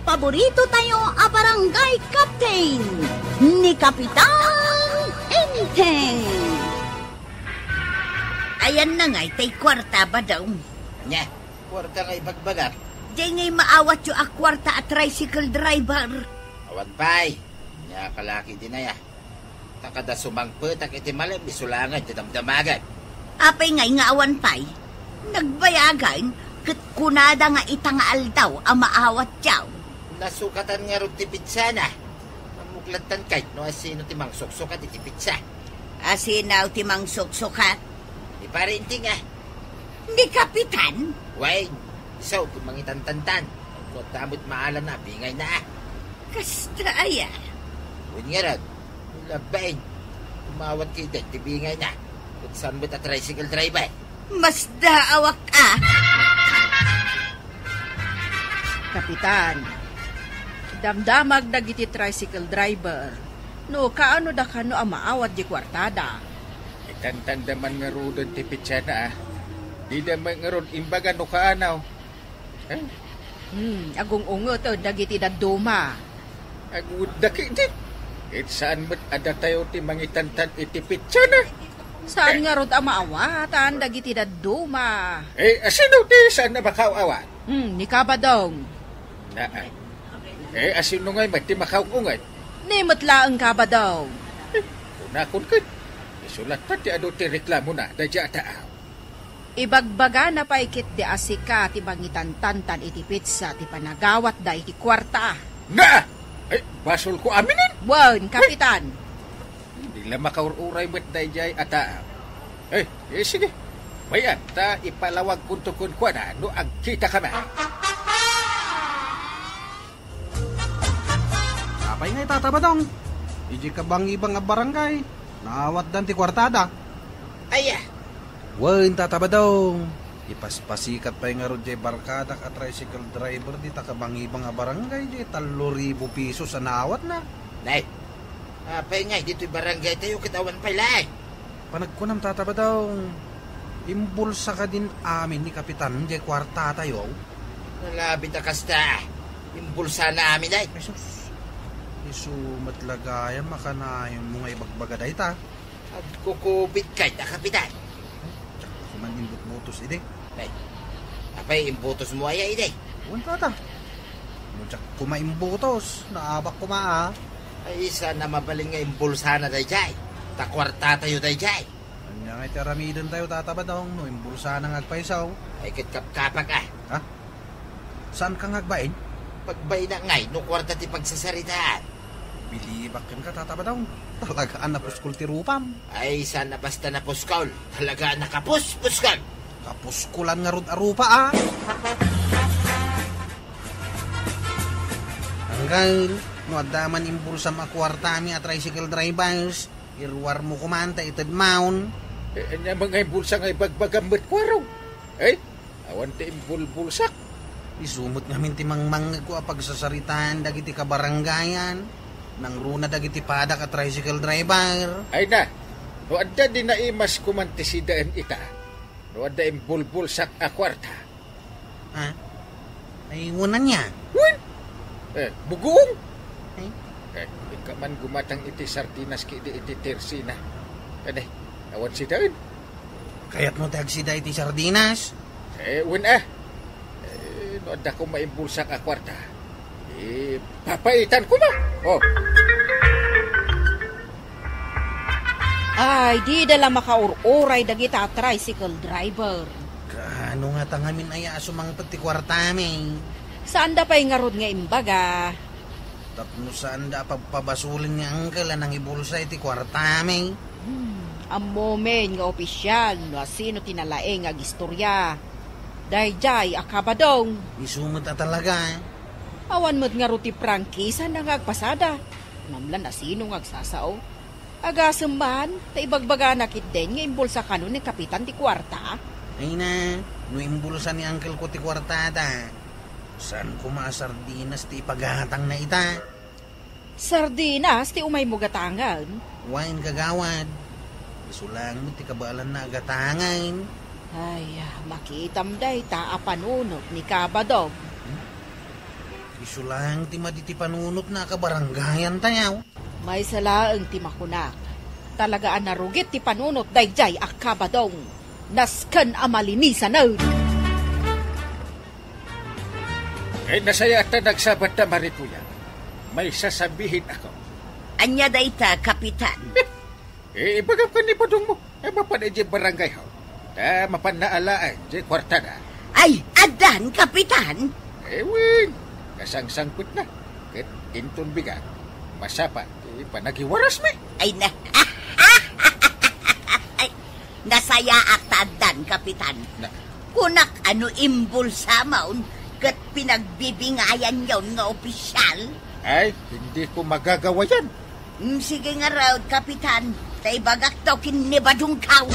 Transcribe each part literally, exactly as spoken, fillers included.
Paborito tayo a barangay captain, ni Kapitan Enteng. Ayan na ngay tay kuarta, Badong. Nya, kuarta nga ibagbagak. Diay ngay maawatyo a kuarta a tricycle driver. Awan pay. Nya, kalaki din aya. Ta kada sumangpetak iti malem, isu laeng ti damdamagan. Apay ngay nga awan pay? Nagbayagan, ket kunada nga ita nga aldaw a maawatyo. Nasukatan ngarud ti pitsana. Namukladtan kay no asino ti mangsuksukat iti pitsa. Asino ti mangsuksukat? Ni Pare Enteng a. Ni Kapitan? Wen, isu ti mangitantantan. Kua ta met maalan a bingayna. Kasta aya. Wen ngarud, labaen. Umawat ketdi ti bingayna. Ket saan met a tricycle driver. Masdaawak a. Kapitan, damdamag dagiti tricycle driver no kaano da kano a maawat di kuartada. Itantanda man ngaruden ti pitsana, a. Dida met ngarud imbaga no kaano. Eh? Hmm, agung-ungeten dagiti dadduma. Agudda ketdi. Ket saan met a datayo ti mangitantan iti pitsana. Saan ngarud a maawatan dagiti dadduma. Eh, asino ti saan a makaaw-awat? Hmm, ni Kabadong. Naa. Eh, asino ngay met ti makaung-unget? Ni met laeng Kabadong. Eh, kunakon ket, isu latta ti adu ti reklamona daydiay a taaw. Ibagbagana pay ketdi a sika ti mangitantantan iti pitsa ti panagawatda iti kuarta. Naa! Eh, basolko aminen? Wen, Kapitan. Di la makaur-uray met daydiay a taaw. Eh, eh, sige. Bay-am ta ipalawagkonto kenkuana no agkitakami. Apay ngay, Tata Badong? Idiay kabangibang a barangay, naawatdan ti kuartada. Aya. Wen, Tata Badong. Ipaspasikat pay ngarud diay barkadak a tricycle driver dita kabangibang a barangay diay tallo ribu pesos a naawatna. Nay, apay ngay ditoy barangay tayo ket awan pay laeng? Panagkunam, Tata Badong, imbulsa kadin amin ni Kapitan diay kuartatayo? Nalabit a kasta, imbulsana amin ay. Ay, sus. Isu met la gayam a kanayonmo nga ibagbaga dayta. Agkukubit kay ta, Kapitan. Diak man imbutbutos idi. Ay, apay imbutosmo aya idi? Wen, Tata. No diak koma imbutos, naabak koma a. Ay, saan a mabalin nga imbulsana daydiay. Ta kuartatayo daydiay. Ania ngay ti aramidentayo, Tata Badong, no imbulsana nga agpayso? Ay, ket kapkapak a. Ha? Saanka nga agbain? Pagbaina ngay no kuarta ti pagsasaritaan. Bilibak kenka, Tata Badong. Talaga a napuskol ti rupam. Ay, saan a basta napuskol. Talaga a nakapuspuskol. Kapuskolan ngarud a rupa, a. Anggal, no adda man imbulsam a kuartami a tricycle drivers, iruarmo koman ta itedmon. Eh, ania man nga imbulsa nga ibagbagam met kuaro? Eh? Awan ti imbulbulsak. Isu met ngamin ti mangmangngegko a pagsasaritaan dagiti kabarangayan. Nangruna dagiti padak a tricycle driver. Ay na, no adda di naimas koman ti sidaen ita. No adda imbulbulsak a kuarta. Ha? Ay, wen ania? Wen? Eh, bugoong. Eh? Eh, inka man gumatang iti sardinas ketdi iti tersina. Adi, awan sidaen. Kayatmo ti agsida iti sardinas? Eh, wen a. Eh, no adda koma imbulsak a kuarta, eh, papaitan koma. Oh. Ay, dida la makaur-uray dagita a tricycle driver. Kaano ngata ngamin aya a sumangpet ti kuartami? Saanda pay ngarud nga imbaga. Tapno saanda a pabpabasolen ni Uncle a nangibulsa iti kuartami. Hmm, ammomin nga opisial no asino ti nalaing nga agistorya. Daydiay a kabadong. Isu met a talaga. Awan met ngarud ti prangkisana nga agpasada. Kunam la no asino nga agsasao. Agasem man, ta ibagbagana ketdin nga imbulsa kano ni Kapitan ti kuarta. Ay na, no imbulsa ni Uncle ko ti kuartada, saan koma a sardinas ti ipagatangna ita? Sardinas ti umaymo gatangen? Wen, kagawad. Isu laeng met ti kabaelanna a gatangen. Ay, makitam dayta a panunot ni Kabadong. Hmm? Isu laeng ti madi ti panunotna a kabarangayantayo. Maysa laeng ti makunak. Talaga a narugit ti panunot daydiay a kabadong. Nasken a malinisanen. Eh, nasayaat ta nagsabat ta, Marituya. May sasabihin ako. Ania dayta, Kapitan? Eh, ibagam ken ni Badong mo. Eh, mapan idiay barangay hall. Ta mapan alaen diay kuartana. Ay, addan, Kapitan? Eh, wen. Nasangsangpetna. Ket inton bigat, masapa ti panagiwarasmi. Ay, na. Ay, nasayaat ta addan, Kapitan. Na. Kunak a no imbulsamon ket pinagbibingayanyon nga opisyal? Ay, hindi ko magagawa yan. Mm, sige ngarud, Kapitan, ta ibagakto ken ni Badong kaw.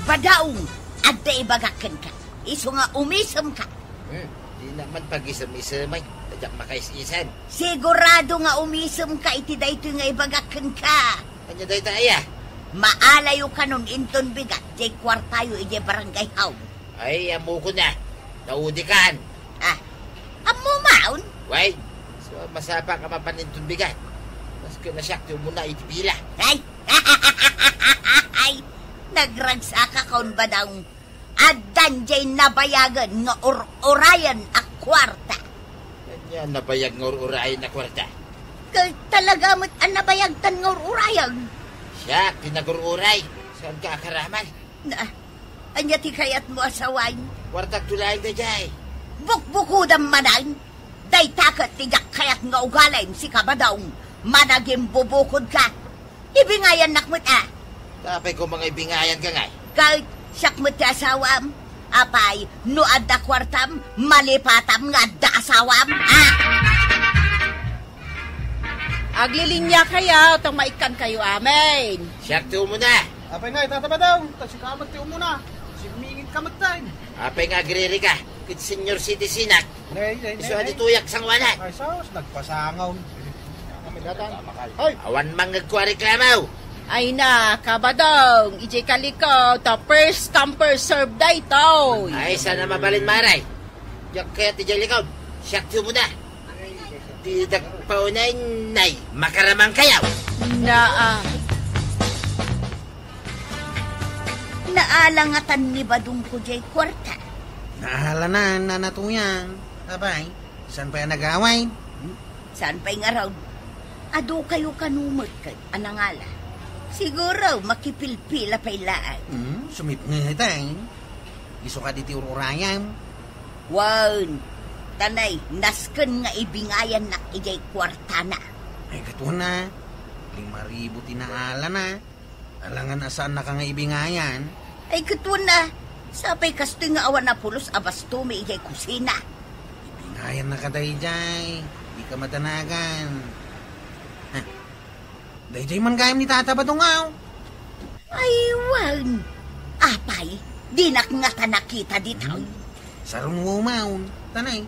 Badaong, adda ibagak kenka. Isu nga umisemka. Hmm, di naman pag-isem-isemay. Diak makais-isem. Sigurado nga umisemka iti daytoy nga ibagak kenka. Ania dayta aya? Maalayo kanon inton bigat, diay kuartayo idiay barangay hall. Ay, ammokon a. Naudikan. Ah, ammo maon? Wen, so, masapa ka mapan inton bigat. Maski na siak ti umuna iti pila. Ay! Ay! Nagragsakakon, Badong. Addan diay nabayagen nga ur-urayen a kuarta. Ania nabayag nga ur-urayen a kuarta? Ket talaga met a nabayagtan nga ur-urayen. Siak ti nagur-uray. Saanka a karaman? Na, ania ti kayatmo a sawen? Kuartak to laeng daydiay. Bukbukodam manen. Dayta ket ti diak kayat nga ugalim, sika Badong. Managimbubukodka. Ibingayannak met a. Apay koma nga ibingayanka ngay? Ket siak met ti asawam. Apay, no adda kuartam, malipatam nga adda asawam, a? Aglilinia kayo, ta maikkan kayo amin. Siak ti umuna. Apay nga, Tata Badong, ta sika met ti umuna. Simmingit ka met tayo. Apay nga, agriri ka. Ket senior citizenak. Nay, nay, nay, isu a nay. Ditoyak sanguanan. Ay, sus, nagpasangaw. Ay! Awan mangngegko a reklamo. Ay na, kabadong, idiay kaliko, ta first come, first serve daytoy. Ay, saan a mabalin, Maray? Diak kayat idiay likod. Siak ti umuna. Ti dagpaunay, nay, makaramang kayo. Naa. Naala ngatan ni Badong ko diay kuarta. Naala na, Nana Tuyang. Apay, saan pay a nagaway? Hmm? Saan pay ngarud? Adu kayo kano met ket a nangala. Siguro, makipilpila pay laeng. Hmm, sumipnget, eh. Isu kadi ti ur-urayam. Wen, ta nay, nasken nga ibingayannak idiay kuartana. Ay, ket wen a. Lima ribu ti naala na. Alangan a saannaka nga ibingayan. Ay, ket wen a. Sapay kastoy nga awan a pulos a bastomi idiay kusina. Ibingayannaka daydiay. Dika madanagan. Ha? Daydiay man gayam ni Tata Badong, aw. Ay, wen. Apay, dinak ngata nakita ditoy. Hmm. Sarunwo maon. Ta nay,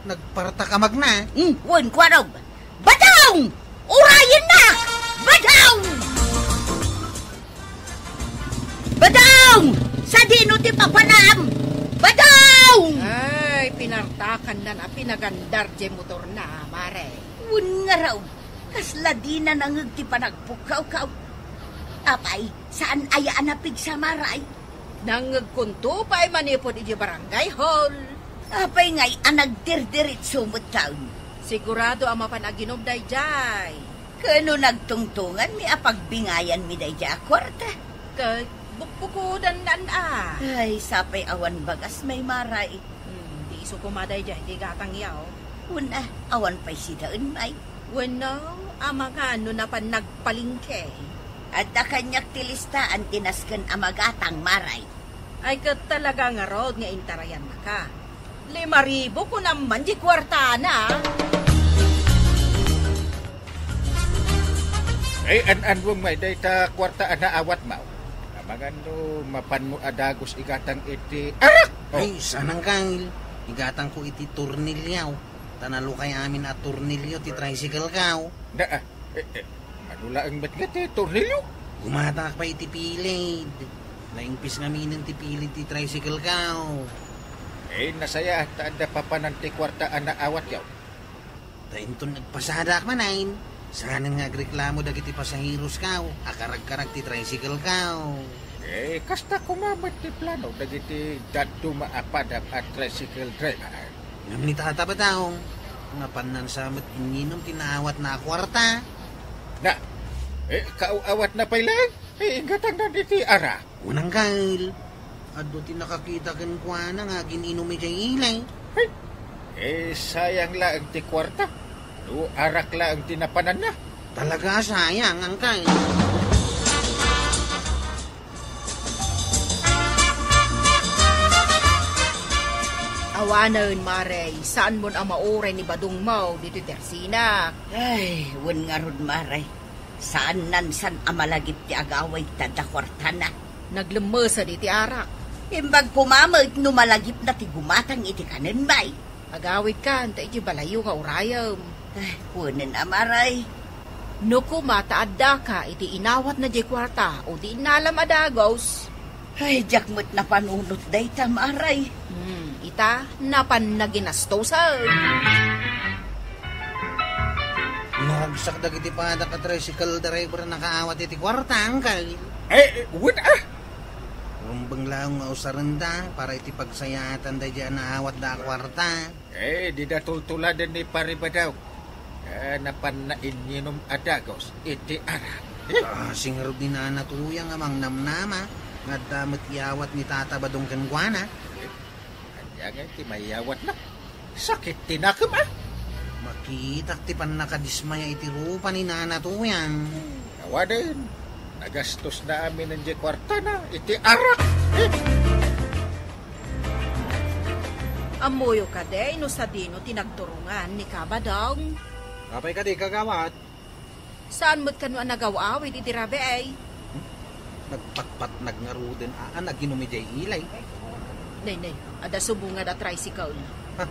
nagpartak a magna. Hmm, wen, kuarog. Badong! Urayennak! Badong! Badong! Sadino ti papanam? Badong! Ay, pinartakannan a pinagandar diay motorna, Mare. Wen ngarud, kasla dina nangngeg ti panagpukkawkaw. Apay, saan aya a napigsa, Maray? Nangngegkonto pay manipud idiay barangay hall. Apay ngay a nagdirdiritso metten? Sigurado a mapan aginom daydiay. Ket no nagtungtonganmi a pagbingayanmi daydiay a kuarta. Ket bukbukodannan a. Ay, sapay awan bagas, Maray. Hmm, ti isu koma daydiay ti gatangyo. Wen a, awan pay sida, May. Wenno, amangan no napan nagpalengke. Adda kaniak ti listaan ti nasken a magatang, Maray. Ay, ket talaga ngarud nga intarayannaka. Lima ribu kunam man diay kuartana. Ay, an-anwem ngay dayta kuarta a naawatmo. Amangan no mapanmo a dagus igatang iti arak. Oh. Ay, saan, Angkel. Igatangko iti tornilyo. Ta nalukay amin a tornilyo ti tricycle ko. Na, ah, eh, eh, mano laeng met nga ti tornilyo? Gumatak pay iti pilid. Naimpis ngaminen ti pilid ti tricycle ko. Eh, nasayaat ta adda papanan ti kuarta a naawatyo. Ta inton nagpasadak manen, saanen nga agreklamo dagiti pasaherosko, akaragkarag ti tricycleko. Eh, kasta koma met ti plano dagiti dadduma a padam a tricycle driver. Ngem ni Tata Badong, napanansa met inninom ti naawatna a kuarta. Na, eh, kaaw-awatna pay laeng? Eh, inggatangnan iti arak. Wen, angkel, adu ti nakakita kenkuana nga agin-inum idiay ili. Ay, eh, sayang laeng ti kuarta. No arak laeng ti napananna. Talaga a sayang, angkel. Awanen, Mare, saanmon a mauray ni Badongmo ditoy tersina. Ay, wen ngarud, Mare. Saannan san a malagip ti agawid ta adda kuartana. Naglemmesed iti arak. Imbag koma met no malagipna ti gumatang iti kanen, bay. Agawidkan ta iti balayyo nga urayem. Ay, kunen a, Mare. No koma ta addaka iti inawatna diay kuarta o di innalam a dagus. Ay, diak met napanunot dayta, Mare. Hmm, ita, napan naginastusan. Naragsak dagiti padak a tricycle driver a nakaawat iti kuarta, angkel. Eh, eh, wen, ah! Rumbeng laeng nga usarenda para iti pagsayaatan daydiay a naawatda a kuarta. Eh, dida tultuladen ni Pari Badong. Eh, napanna inninom a dagus iti arak. Eh? Ah, singarud ni Nana Tuyang a mangnamnama nga adda met iyawat ni Tata Badong kenkuana. Eh, ania ngay ti maiyawatna? Sakit ti nakem, ah! Makitak ti pannakadismaya iti rupa ni Nana Tuyang. Awanen, nagastosna aminen diay kuartana iti arak. Eh? Ammoyo kadi no sadino ti nagturongan ni Kabadong? Apay kadi, kagawad? Saan met kano a nagaw-awid iti rabii? Nagpatpatnag ngaruden a, a naginum idiay ili. Nay, nay, adda subong nga adda tricycle. Ha?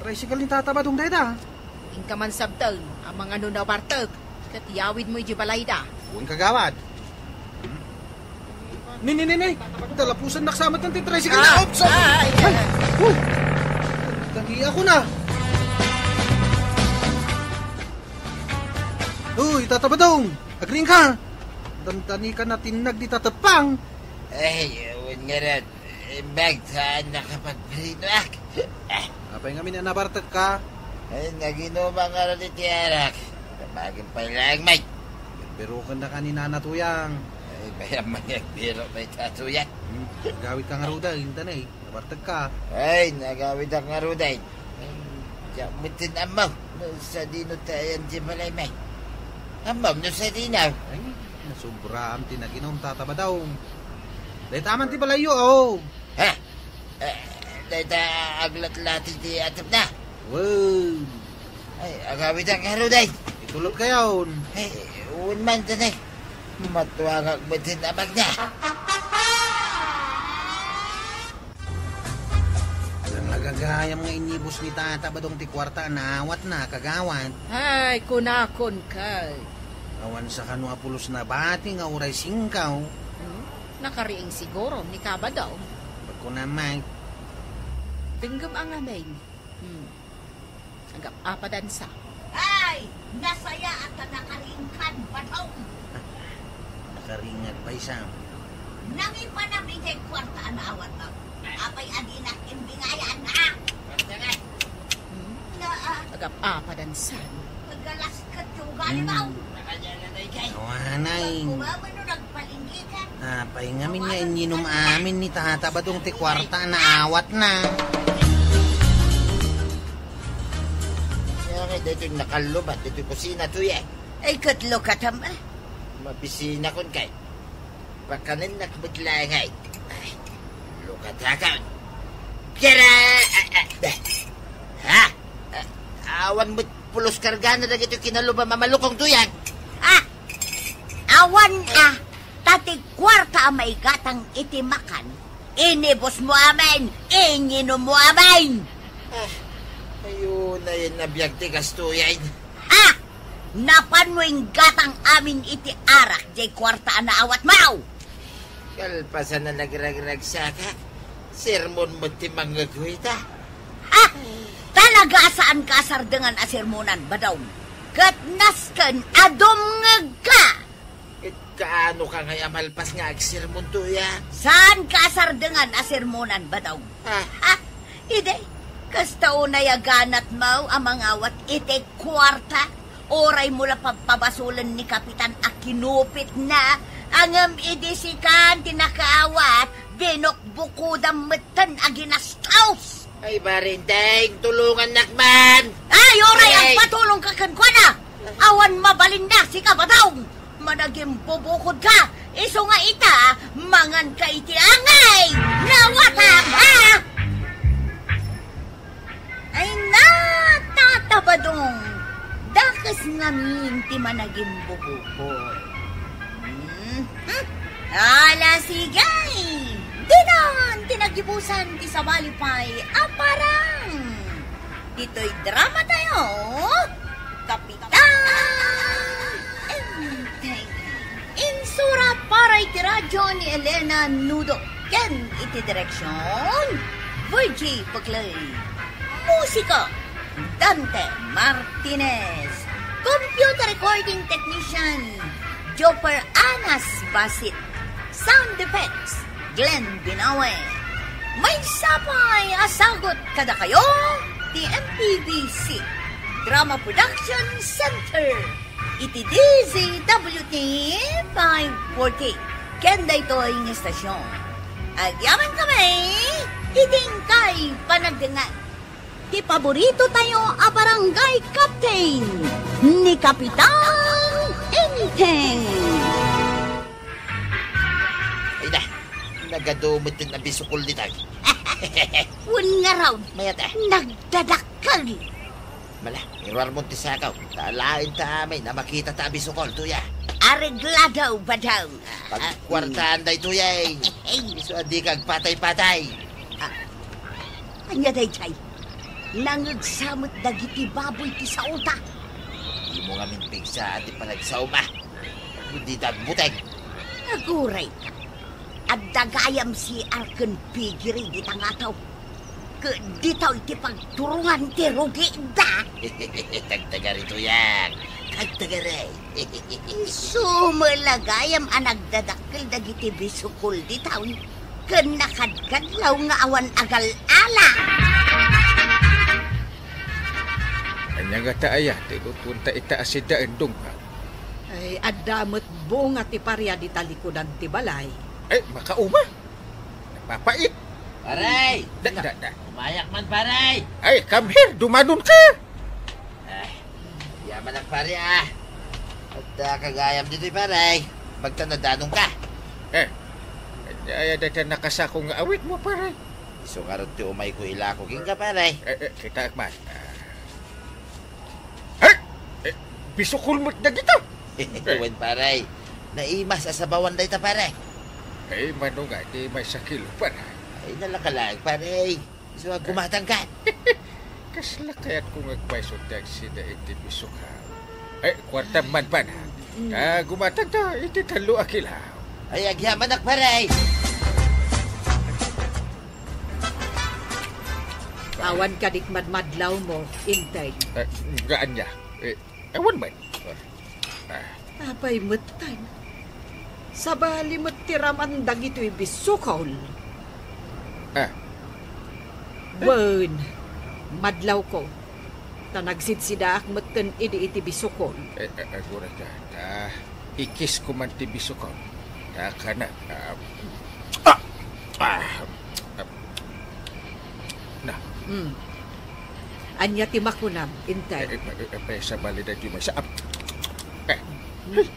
Tricycle ni Tata Badong dayta? Inka man sabten, amangan no nabartek, ket iyawidmo idiay balayda. Wen, kagawad. Ni, ni, ni, ni. Talapusannak sa met ti tricycle na. Ah, oops, oops. Ah, ay, ay, ay. Huh. Dagi ako na. Uy, Tata Badong, agriingka. Dandani ka natinnag di tatepang. Ay, wen ngarud, imbag saan nakapagparinoak. Apay ngamin a nabartekka? Ay, naginumak ngarud iti arak. Namagen pay laeng, Mike. Birbirokennaka ni Nana Tuyang. Ay, bayam man nga agbirok dayta, Tuyang. Hmm, agawidka ngaruden, inta nay. Nabartekka. Ay, nagawidak ngaruden. Ay, diak metten ammo no sadino ti ayan ti balay, Mike. Ammom no sadino? Ay, nasobraam ti naginum, Tata Badong. Dayta man ti balayyo, oh. Ha? Eh, dayta aglatlati ti atepna? Wow. Ay, agawidak ngaruden. Itulod kayon. Ay, wen man, tanay. Matuangak metten a magna. Nagagayam nga inibus ni Tata Badong ti kuarta a naawatna, kagawad. Ay, kunakon kay. Awan sa kano a pulos nabati nga uray singkaw. Hmm? Nakariing siguro ni Kabadong. Bagko na, Mike. Denggem a ngamin. Hmm. Agap-apadansa. Ay! Nasayaat ta nakariingkan, Badong! Nakariingak pay, Sam. Nangipanam idiay kuarta a naawatmo. Apay a dinak imbingayan, ha? Hmm? Naa. Agap-apadansa. Galas ket ti ugali mo. Hmm. Awanay. Kumamano nagpalinggikan. Apay ngamin nga inyinum amin ni Tata Badong ti kuarta a naawatna. Kaya nga, daytoy nakallubat, daytoy kusina, tuya. Ay, ket lukatam, ah. Mabisina kon kay. Pakanennak met laeng ay. Ay, lukatakon. Kira! Ah, ah, ah. Ha? Ah, awan met pulos kargana dagiti kinalubam a malukong, tuya. Ah! Awan a, ta ti kuarta a maigatang iti makan, inibusmo amin, inyinummo amin. Ah, ayo na yan a biag ti gastuyan. Ha? Napanmo inggatang amin iti arak jay kuarta a naawatmo? Kalpasan a nagragragsakak, Sermon met ti mangngegyo ita. Ha? Talaga a saanka a sardengan a sermonan, Badong. Ket nasken a dumngegka. Ket kaano ka ngay a malpas nga agsermon, Tuyang? Saanka a sardengan a sermonan, Badong. Ah. Ha? Idi, kasta unay a ganatmo a mangawat iti kuarta, uraymo la pabpabasolen ni Kapitan a kinupitna, ngem idi sikan ti nakaawat, binukbukodam metten a ginastos. Ay, Barinteng, tulongannak man. Ay, uray, ay, agpatulongka kenkuana. Awan mabalinna, sika, Badong. Managimbubukodka, isu nga ita, manganka iti angay. Nawatam, ha? Ay, na, Tata Badong, dakes ngamin ti managimbubukod. Hmm, hmm. Ala, sige. Dinan ti nagibusan ti sabali pay a parang. Ditoy drama tayo, Kapitan Enteng. Insura para iti radyo ni Elena Nudo ken iti direksyon, Virgie Paclay. Musika, Dante Martinez. Computer recording technician, Joper Anas Basit. Sound effects, Glenn Binawe. Maysa pay a sagut kadakayo ti M P B C Drama Production Center iti D Z W T five forty ken daytoy nga estasyon. Agyamankami iti inkay panagdengngeg ti paborito tayo a barangay captain, ni Kapitan Enteng. Ay na, nagadu met ti abisukol ditoy. Wen ngarud, mayat, eh, nagdadakkel. Mala, iruarmon ti sakaw, ta alaen ta amin a makita ta abisukol, Tuyang. Areglado, Badong. Pagkuartaan daytoy, eh. Isu a dika agpatay-patay. Ah, ania daytay? Nangegsa met dagiti baboy ti saota. Dimo ngamin pigsaan ti panagsaom, a. Dita agbuteng. Agurayka. Adda gayam C R ken piggery dita nga adaw. Ket ditoy ti pagturongan ti rugida. Tagtagari, Tuyang. Tagtagari. Isu met la gayam a nagdadakkel dagiti bisukol ditoy ken nakadkadlaw nga awan agal-ala. Ania ngata aya ti lutuenta ita a sidaen, Dungpang? Ay, adda met bunga ti paria dita likudan ti balay. Ay, makauma. Napapait. Pare! Da, da, da. Umayak man, pare! Ay, come here, dumanonka! Ay, yamanak, pare, a. Adda ka gayam ditoy, pare. Magtanaddanonka. Eh, ania aya dayta nakasako nga awitmo, pare? Isu ngarud ti umayko ilako kenka, pare. Eh, eh, kitaek man. Ah. Ay! Eh, bisukol met dagita. Wen, pare. Naimas a sabawan dayta, pare. Ay, mano nga ti maysa kilo, pare? Ay, nalaka laeng, pare. Isu a gumatangka. Kasla kayatko nga agpayso ti agsida iti bisukol. Ay, kuartam man, pare. Mm. Ta gumatangta iti tallo a kilo. Ay, agyamanak, pare. Awan kadi madmadlawmo, Enteng. Eh, nga ania? Eh, awan met. Ah. Apay metten? Sabali met ti raman dagitoy bisukol. Ah. Wen, madlawko. Ta nagsidsidaak metten idi iti bisukol. Eh, eh, agurayka. Ta ikisko man ti bisukol. Ta kanak, ah, ah, ah, ah, na. Hmm. Ania ti makunam, Enteng? Eh, eh, eh, eh, sabali daytoy maysa. Ah, eh. Hmm.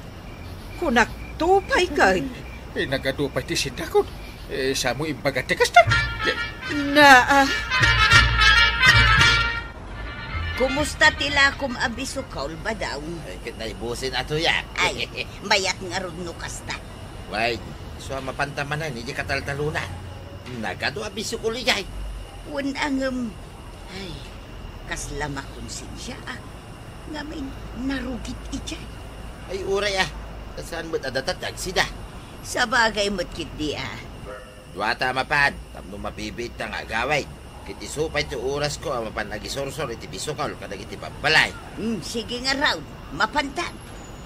Kunak, tupay ket. Eh, nagadu pay ti sidakon. Eh, samo imbaga ti kasta. Eh. Naa. Kumusta ti lakom a bisukol, Badong? Ay, ket naibusin a tuyak. Ay, mayat ngarud no kasta. Wen, isu a mapanta manen idi kataltalona. Nagadu a bisukol idiay. Wen, ngem, ay, kasla makonsensiaak. Ngamin, narugit idiay. Ay, uray a. Ta saan met a datad ti agsida. Sabagay met ketdi a. Duata a mapan, tapno mabibiitta nga agawid. Ket isu pay ti orasko a mapan agisursor iti bisukol kadagiti babbalay. Hmm, sige ngarud, mapanta.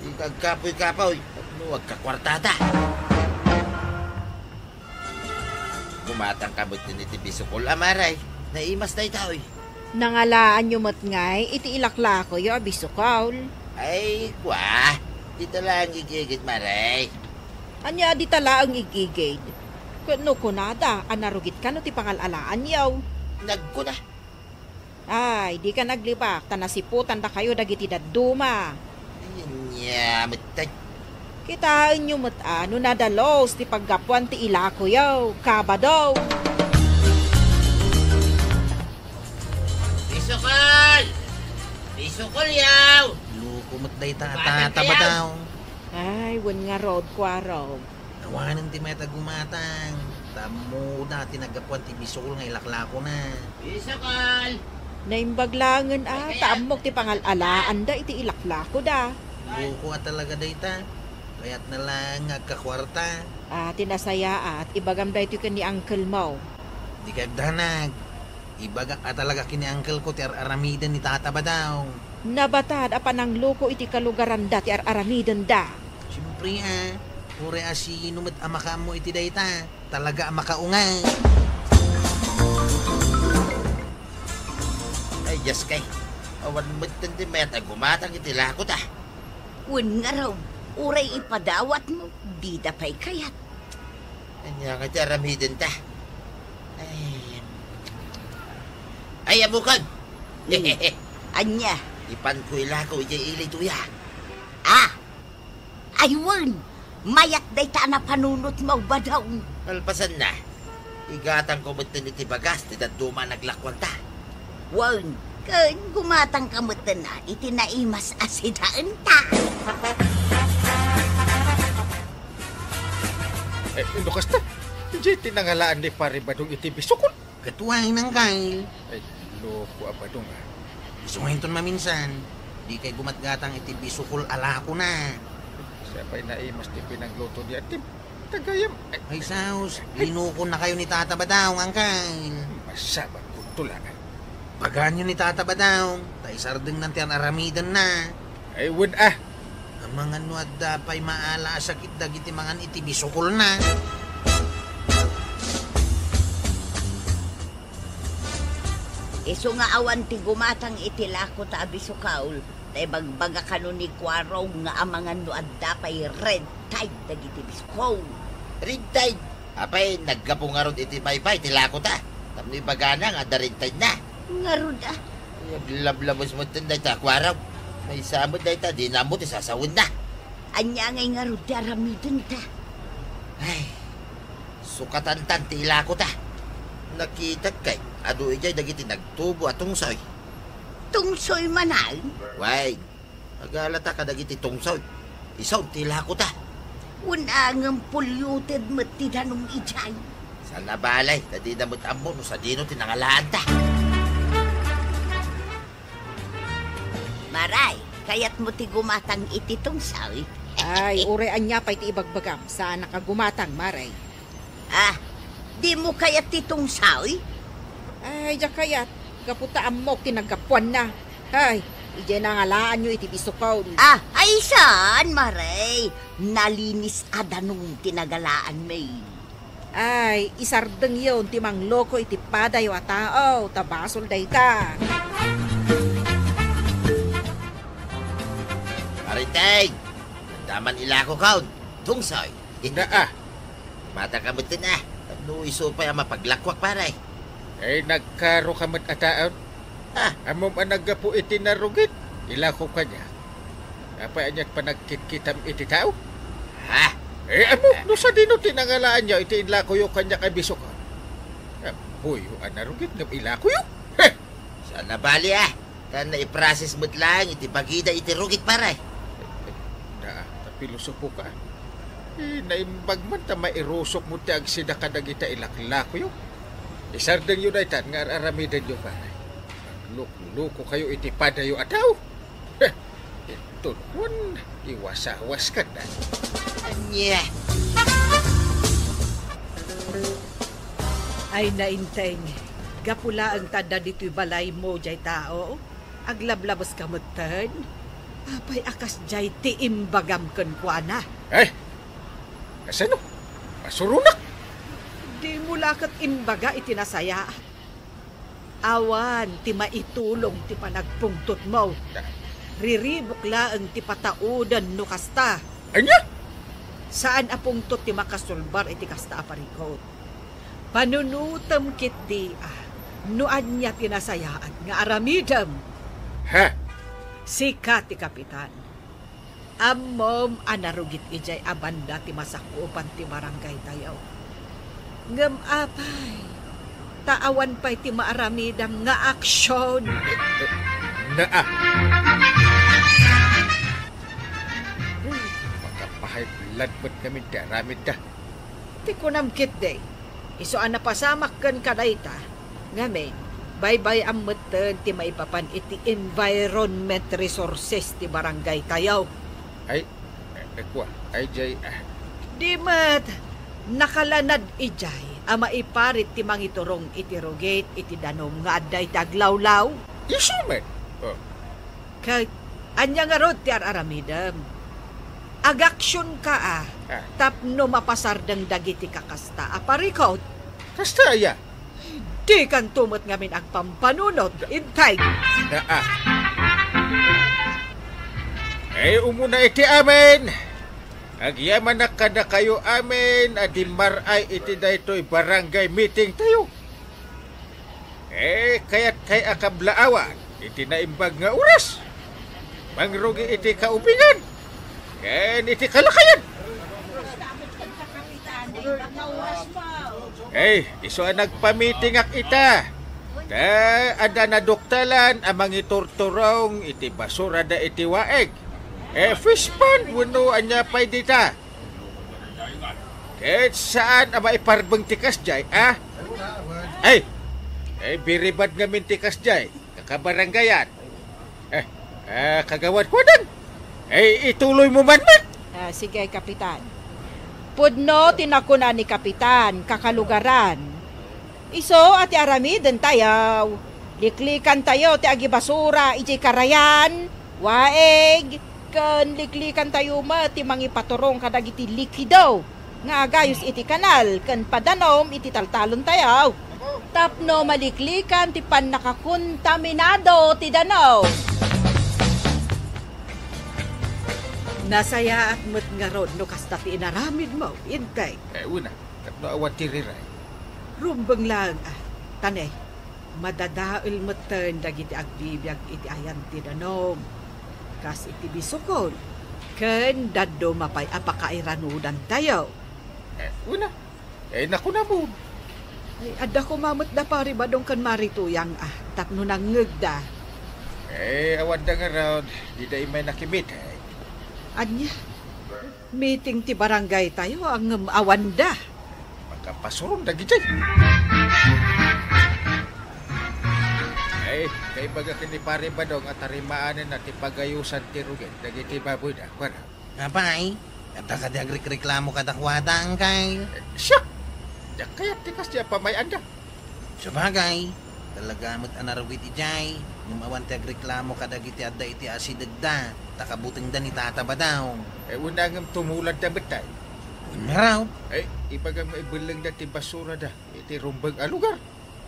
Di ka agkapuy-kapuy, tapno agkakuartada. Gumatangka metten iti bisukol, a, Mare. Naimas dayta, oy. Nangalaanyo met ngay iti ilaklakoyo a bisukol? Ay, kua, dita laeng igigid, Mare. Ania a dita laeng igigid? Ket no kunada a narugitka no ti pangal-alaanyo? Nagkuna. Ay, dika naglibak, ta nasiputandakayo dagiti dadduma. Ay, ania met tay. Kitaenyo met a no nadalus ti paggapuan ti ilakoyo, kabado. Bisukol! Bisukolyo! Loko met dayta a tata, Batayo! Ay, wen ngarud, kuarog. Awanen ti mayat a gumatang. Ta ammoda ti naggapuan ti bisukol nga ilaklakona. Bisukol! Naimbag laengen a, ta ammok ti pangal-alaanda iti ilaklakoda. Loko a talaga dayta. Kayatna laeng nga agkakuarta. Ah, ti nasayaat, ibagam daytoy ken ni uncle mo. Dika agdanag. Ibagak a talaga ken ni uncle-ko ti ar-aramiden ni Tata Badong. Nabatad a panangloko iti kalugaranda ti ar-aramidenda. Siempre a, uray a sino met a makaammo iti dayta, talaga a makaunga. Ay, Dios kay, awan metten ti mayat a gumatang iti lakota. Wen ngarud, uray ipadawatmo, dida pay kayat. Ania nga ti aramidenta? Ay, ay, ammokon! Hmm. Ania? Ipanko ilako idiay ili toya. Ah! Ay, wen! Mayat dayta a napanunotmo, Badong. Kalpasanna, igatangko metten iti bagas ti dadduma a naglakuanta. Wen, ken gumatangka metten a iti naimas a sidaenta. Eh, no kasta, idiay ti nangalaan ni Pare Badong iti bisukol. Ket wen, uncle. Ay, loko a Badong, a. Isu nga inton maminsan, dikay gumatgatang iti bisukol a lakona. Siya pay naimas ti pinangluto ni Atim. Tagayam. Ay, saos, linukonnakayo ni Tata Badong, uncle. Masabag kunto laeng. Pagaanyo ni Tata Badong, ta isardengnan ti ar-aramidenna. Ay, wen a. Amangan no adda pay maala a sakit dagiti mangan iti bisukolna. Isu nga awan ti gumatang iti lakota a bisukol, ta ibagbaga kano ni Kuarog nga amangan no adda pay red tide dagiti bisukol. Red tide? Apay, naggapu ngarud iti paypay ti lakota tapno ibagana nga adda red tide na. Ngarud a. Ay, aglablabes metten dayta a Kuarog. Maysa met dayta, dina ammo ti sasawenna. Ania ngay ngarud ti aramidenta? Ay, sukatantan ti ilakota. Nakitak kay adu idiay dagiti nagtubo a tungsoy. Tungsoy manen? Wen, agalata kadagiti tungsoy. Isu ti ilakota. Wen a, ngem polluted met ti danum idiay. Saan a bale, ta dida met ammo no sadino ti nangalaanta. Mare, kayatmo ti gumatang iti tungsoy? Ay, uray ania pay ti ibagbagam, saanak a gumatang, Mare. Ah, dimo kayat ti tungsoy? Ay, diak kayat. Gapu ta ammok ti naggapuanna. Ay, idiay nangalaanyo iti bisukol. Ah, ay saan, Mare? Nalinis a danum ti nagalaanmi. Ay, isardengyon ti mangloko iti padayo a tao, ta basol dayta. Mariteng, adda man ilakokon, tungsoy. Naa. Mataka metten a, tapno isu pay a mapaglakuak, pare. Ay, nagkaroka met a taon. Ah. Ammom a naggapu iti narugit, ilako kaniak. Apay, aniat panagkitkitam iti tao? Ha? Eh, ammo, no sadino ti nangalaanyo iti inlakoyo kaniak a bisukol? Ammoyo a narugit ngem ilakoyo? Heh! Saan a bali, a. Ta naiprocess met laeng iti bagida iti rugit, pare. Daa, ta pilosopoka. Eh, naimbag man ta mairusokmo ti agsida kadagita ilaklakoyo. Isardengyo daytan nga ar-aramidenyo, pare. Aglukloko kayo iti padayo a tao. Heh, inton kuan, iwasawas kada. Ania? Ay, Nainteng, gapu laeng ta adda ditoy balaymo jay tao, aglablabeska metten? Apay a kasjay ti imbagam kenkuana? Eh, kasano? Masuronak? Dimo la ket imbaga iti nasayaat. Awan ti maitulong ti panagpungtotmo. Riribuk laeng ti patauden no kasta. Ania? Saan a pungtot ti makasulbar iti kasta a parikut. Panunotem ketdi a no ania ti nasayaat nga aramidem. Ha? Sika ti kapitan. Ammom a narugit idiay a banda ti masakupan ti barangaytayo. Ngem apay, ta awan pay ti maaramidam nga aksion. Eh, eh, naa. Makapahay blood met ngamin ti aramidda. Ti kunam ketdi, isu a napasamak ken kadayta, ngamin, baybay-am metten ti maipapan iti environment resources ti barangaytayo. Ay, eh, kua, ay, jay, ah. Di met, nakalanad idiay a maiparit ti mangiturong iti rugit iti danum nga adda iti aglawlaw. Isu met. Oh. Ket ania ngarud ti ar-aramidem? Agaksionka a, ah, tapno mapasardeng dagiti kakasta a parikut. Kasta aya? Dikanto met ngamin agpampanunot, Inteng. Naa. Ay, umuna iti amin. Agyamanak kadakayo amin a dimmar-ay iti daytoy barangay meeting tayo. Eh, kayatkay a kablaawan iti naimbag nga oras. Mangrugi iti kaubingan ken iti kalakayan. Eh, isu a nagpamitingak ita. Ta adda naduktalan a mangiturturong iti basurada iti waeg. Eh, fish pond wenno ania pay dita. Ket saan a maiparbeng ti kasjay, a? Ay! Ay, biribad ngamin ti kasjay, kakabarangayan. Eh, ah, Kagawad Kuadang, ay, ituloymo man met. Ah, sige, Kapitan. Pudno ti nakuna ni Kapitan, kakalugaran. Isu a ti aramidentayo, liklikantayo ti agibasura idiay karayan, waeg, ken liklikantayo met ti mangipaturong kadagiti likido nga agayus iti kanal ken padanum iti taltalontayo tapno maliklikan ti pannakakontaminado ti danum. Nasayaat met ngarud no kasta ti inaramidmo, Inteng. Eh, una, tapno awan ti riray. Rumbeng laeng, a, ta ne, madadael metten dagiti agbibiag iti ayan ti danum, kas iti bisukon, ken dadduma pay a pakairanudantayo. Eh, una, eh, nakunamon. Ay, adda koma met da Pari Badong ken Mari Tuyang, a, tapno nangngegda. Eh, awanda ngarud, dida immay nakimitek. Ania? Meeting ti barangaytayo, ngem awanda. Makapasuron dagiti. Ay, kaibaga ken ni Pare Badong a tarimaanenna ti pagayusan ti rugit dagiti baboyda, kuana. Apay, adda kadi agrikreklamo kadakuada, angkay? Eh, siak! Diak kayat ti kasdi a pamay-anda. Sabagay, talaga met a narugit idiay, ngem awan ti agreklamo kadagiti adda iti asidegda, ta kabutengda ni Tata Badong. Eh, una ngem tumuladda met tay. Wen ngarud? Eh, ibagam nga ibellengda ti basurada iti rumbeng a lugar.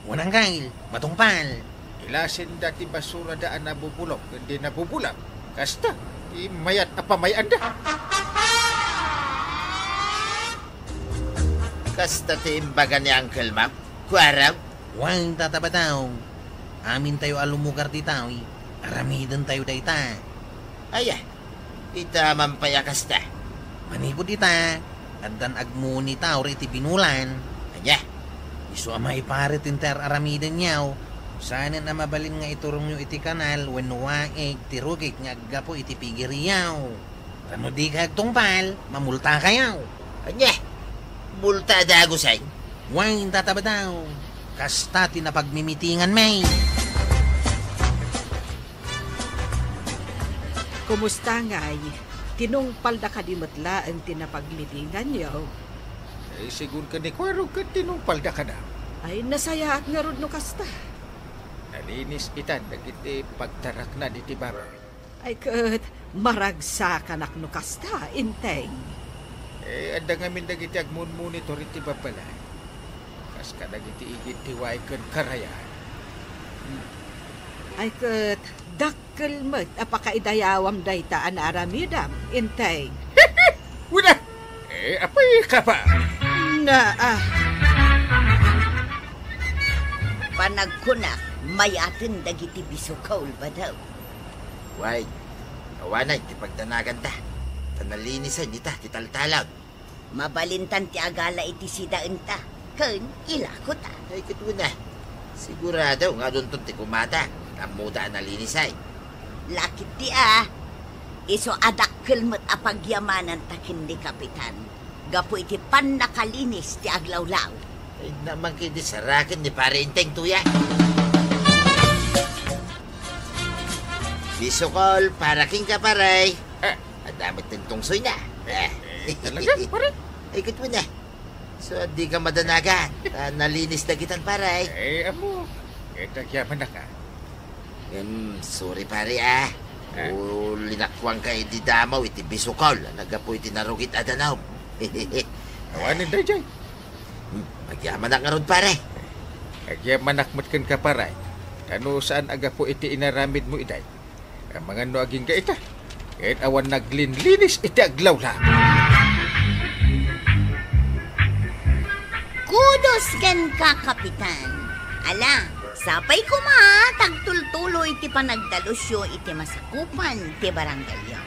Wen, angkay, matungpal. Ilasenda ti basurada a nabubulok ken di nabubulak. Kasta, ti mayat a pamay-anda. Kasta ti imbaga ni Uncle Mac, kuarag? Wen, Tata Badong. Amintayo a lumugar ditoy, aramidentayo dayta. Aya, ita man pay a kasta. Manipud ita, addan agmunitaw iti binulan. Ania? Isu a maiparit ti ar-aramidenyo. Saanen a mabalin nga iturongyo iti kanal wenno waeg ti rugit nga aggapu iti pigiriyo. Ta no dikay agtungpal, mamultakayo. Ania? Multa a dagusen? Wen, Tata Badong. Kasta ti napagmimitinganmi. Kumusta ngay? Tinungpalda kadi met laeng ti napagmitinganyo? Eh, sigun ken ni Kuarog ket tinungpalda kada. Ay, nasayaat ngarud no kasta. Nalinis itan dagiti pagtarakna diti baboy. Ay, ket maragsakanak no kasta, Inteng. Eh, adda ngamin dagiti agmon-monitor iti babbalay. Kas kadagiti igid ti way ken karayan. Ay, ket dakkel met a pakaidayawam dayta a naaramidam, Inteng. Wala! Eh, apay ka pa? Na, ah. Panagkunak, mayaten dagiti bisukol, badaw. Way, awanen ti pagdanaganda. Ta nalinisan ita ti taltalon. Mabalintan ti agala iti sidaenta, ken ilakota. Ay, ket una, sigurado nga adunton ti kumata. Ammoda a nalinisay. Lakit ti a, isu a dakkel met a pagyamananta ken ni Kapitan. Gapu iti pannakalinis ti aglawlaw. Ay, naman kay di saraken ni Pare Inteng tuya. Bisukol para kenka, pare. Eh, adda met ti tungsoyna. Eh. Eh, talaga, pare? Ay, ket una. So, dika madanagan. Ta nalinis dagitan, pare. Eh, ammo. Eh, agyamanak, ah. Em, sorry, pare, ah. Ah? O, linakuanka idi damaw iti bisukol. Naggapu iti narugit a danum. Awanen daydiay. Hmm, agyamanak ngarud, pare. Agyamanak met kenka, pare. Ta no saan a gapu iti inaramidmo idiay, amangan no agingga ita, ket awan naglinlinis iti aglawlaw. Kudos kenka, Kapitan. Ala, sapay koma ta agtultuloy ti panagdalusyo iti masakupan ti barangayyo.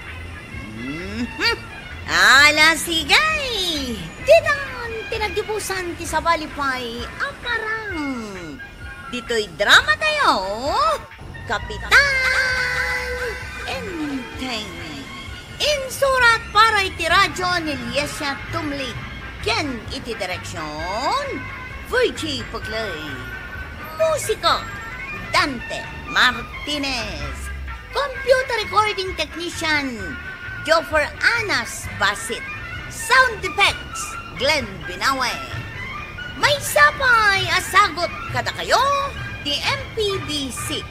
Mhm. Ala, sige! Ditan ti nagdibusan ti sabali pay a parang. Ditoy dramatayo, Kapitan Enteng. Insurat para iti radyo ni Liesia Tumlik ken iti direksion, Virgie Puglay. Musiko, Dante Martinez. Computer recording technician, Joffer Anas Basit. Sound effects, Glenn Binawe. Maysa pay a sagut kadakayo ti M P B C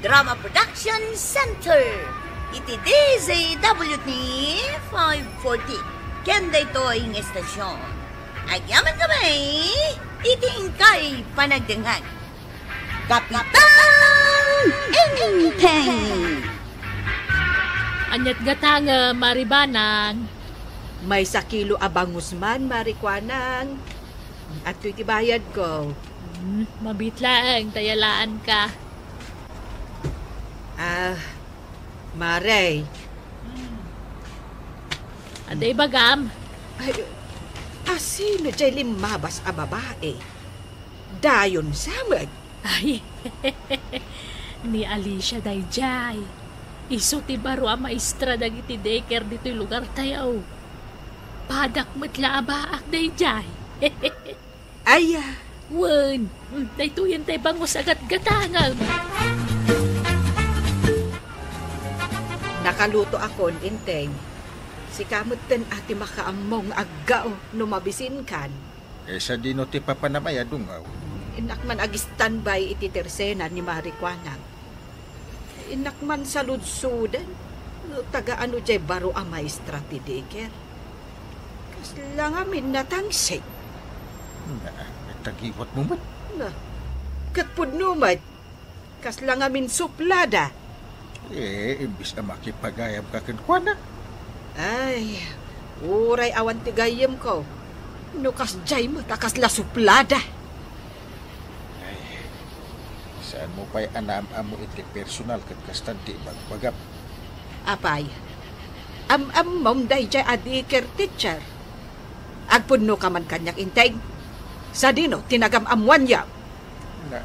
Drama Production Center iti D Z W T five forty ken daytoy nga estasion. Agyamankami iti inkay panagdengngeg. Kapitan Enteng! Ania't gatangem, Mari Banang? Maysa kilo a bangus man, Mari Kuanang. Adtoy ti bayadko. Hmm, mabiit laeng ta yalaanka. Ah, Mare. Adda ibagam? Ay, asino jay limmabas a babae? Dayon sa met. Ay, ni Alicia dayjay. Isu ti baro a maestra dagiti daycare ditoy lugartayo. Padak met la a baak dayjay. Aya. Wen, mm, daytoyen tay bangus a gatgatangem. Nakalutoakon, Enteng. Sika metten a ti makaammong aggao no mabisinkan. Eh, sadino ti papanam aya, dungaw? Innak man ag-standby iti tersena ni Mari Kuanang. Innak man saludsoden no taga ano jay baro a maestra ti daycare. Kasla ngamin natangsit. Na, natagiwatmo met? Na, ket pudno met. Kasla ngamin suplada. Eh, imbis a makipagayamka kenkuana. Ay, uray awan ti gayyemko. No kasjay met a kasla suplada. Ay, saanmo pay a naam-ammo iti personal ket kastan ti ibagbagam. Apay, am-ammom dayjay a daycare teacher? Agpudnoka man kaniak, Enteng. Sadino ti nagam-ammoanyo? Na,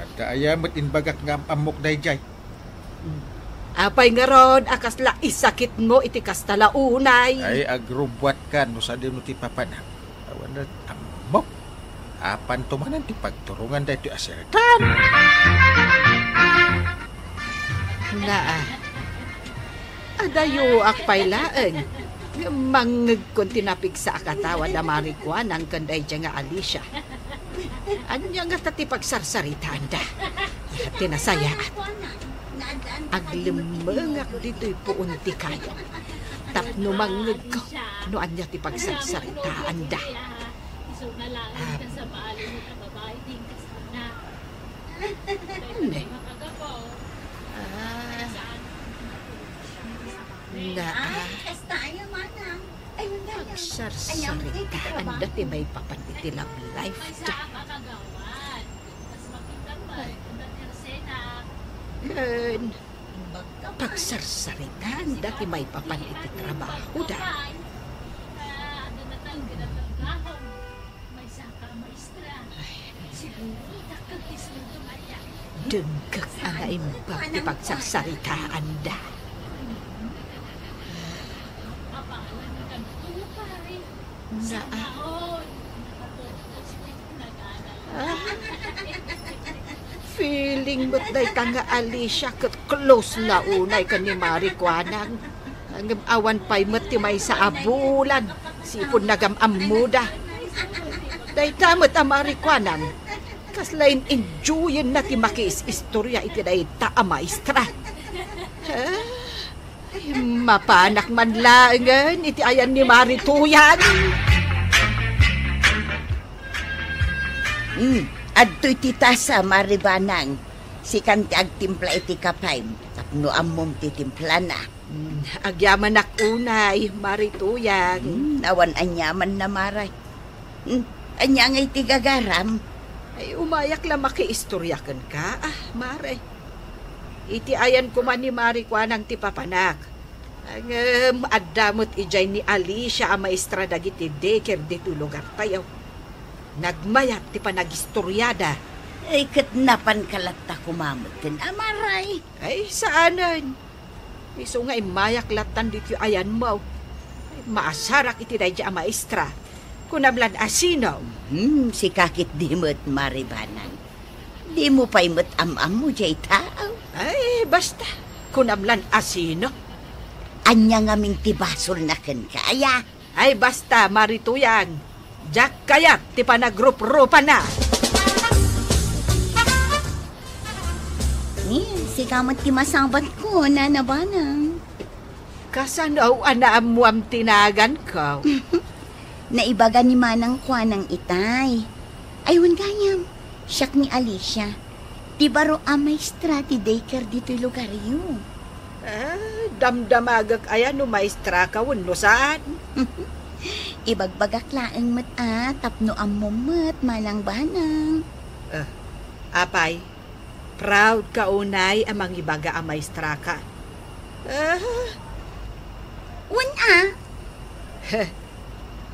adda aya met imbagak nga am-ammok dayjay? Apay ngarud a kasla isakitmo iti kasta la unay? Ay, agrubbuatka no sadino ti papanam. Awan met ammok. Apanto manen ti pagturongan daytoy a serkan. Naa. Adayoak pay laeng. Ngem mangngegkon ti napigsa a katawa da Mari Kuanang ken dayjay nga Alicia. Ania ngata ti pagsarsaritaanda? Ti nasayaat, aglemmengak ditoy puon ti kayo tapno mangngegko no ania ti pagsarsaritaanda. Ah, ne. Ah, na, ah. Pagsarsaritaanda ti maipapan iti love life da. Ken pagsarsaritaanda ti maipapan iti trabaho da. Ay, denggek a naimbag ti pagsarsaritaanda. Na, ah. Ah. Feeling met dayta nga Alicia ket close la unay ken ni Mari Kuanang. Ngem awan pay met ti maysa a bulan, sipud nagam-ammoda. Dayta met a Mari Kuanang, kasla in-enjoyenna ti makiis-istorya iti dayta a maestra. Ah, ay, mapanak man laengen iti ayan ni Mari Tuyang. Hmm, adtoy ti tasa, Mari Banang. Sikan ti agtimpla iti kapem, tapno ammom ti timplana. Hmm, agyamanak unay, Mari Tuyang. Hmm, awan aniamanna, Mare. Hmm, ania ngay ti gagaram? Ay, umayak la makiistorya kenka, ah, Mare. Iti ayan koma ni Mari Kuanang ti papanak. Ngem adda met idiay ni Alicia a maestra dagiti daycare ditoy lugartayo. Nagmayat ti panagistoriada. Ay, ket napanka latta koma metten, Mare. Ay, saanen. Isu nga immayak lattan ditoy ayanmo. Ay, maasarak iti daydiay a maestra. Kunam lan a sino? Hmm, sika ketdi met, Mari Banang. Dimo pay met am-ammo diay tao. Ay, basta. Kunam lan a sino? Ania ngamin ti basolna kenka, aya? Ay, basta, Mari Tuyang. Diak kayat ti panagruprupana. Ni, sika met ti masabatko, Nana Banang. Kasano a naammoam ti naganko? Naibaga ni Manang Kuanang itay. Ay, wen gayam, siak ni Alicia, ti baro a maestra ti daycare ditoy lugaryo. Ah, damdamagek aya no maestraka wenno saan? Ibagbagak laeng met a tapno ammom met, Manang Banang. Ah, apay, proud ka unay a mangibaga a maestraka? Ah. Wen a. Heh,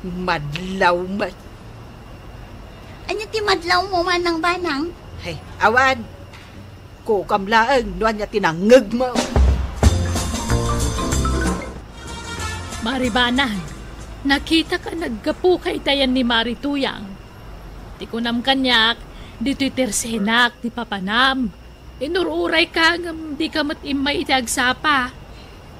madlaw met. Ania ti madlawmo, Manang Banang? Hey, awan. Kukam laeng no ania ti nangngegmo. Mari Banang, nakitak a naggapuka iti ayan ni Mari Tuyang. Ti kunam kaniak, ditoy tersenak ti papanam. Inur-urayka ngem dika met immay iti agsapa.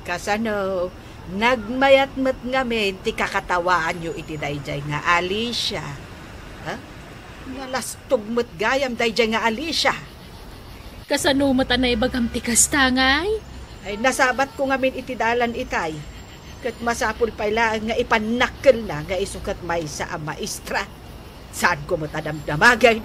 Kasano, nagmayat met ngamin ti kakatawaanyo iti daydiay nga Alicia? Ha? Nalastog met gayam daydiay nga Alicia. Kasano met a naibagam ti kasta, ngay? Ay, nasabatko ngamin iti dalan itay. Ket masapul pay laeng nga ipannakkelna nga isu ket maysa a maestra. Saanko met a damdamagen.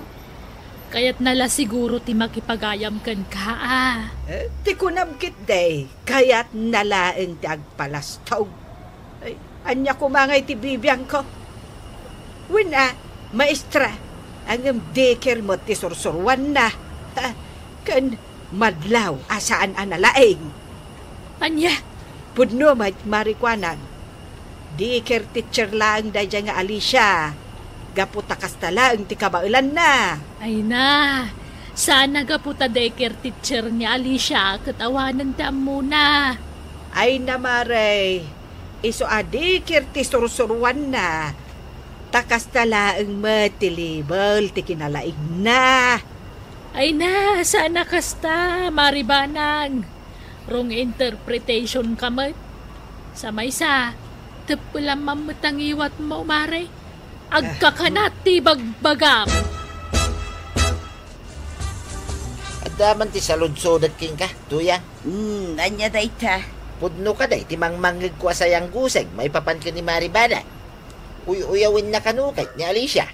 Kayatna la siguro ti makipagayam kenka, a. Eh, ti kunam ketdi, kayatna laeng ti agpalastog. Ay, ania koma ngay ti bibiangko? Wen a, maestra, ngem daycare met ti sursuruanna. Ha, ken madlaw a saan a nalaing. Ania? Pudno met, Mari Kuanang. Daycare teacher laeng daydiay nga Alicia. Gapu ta kasta laeng ti kabaelanna. Ay na, saan a gapu ta daycare teacher ni Alicia ket awanen ti ammona. Ay na, Mare, isu a daycare ti sursuruanna. Ta kasta laeng met ti level ti kinalaingna. Ay na, saan a kasta, Mari Banang. Wrong interpretation ka met. Sa maysa, teppelam met a ngiwatmo, Mare. Agkakanat ti bagbagam. Daman ti saludsodek kenka, Tuyang. Hmm, ania dayta? Pudno kadi ti mangmangngegko a sayangguseng maipapan ken ni Mari Banang? Uy-uyawenna kano ket ni Alicia?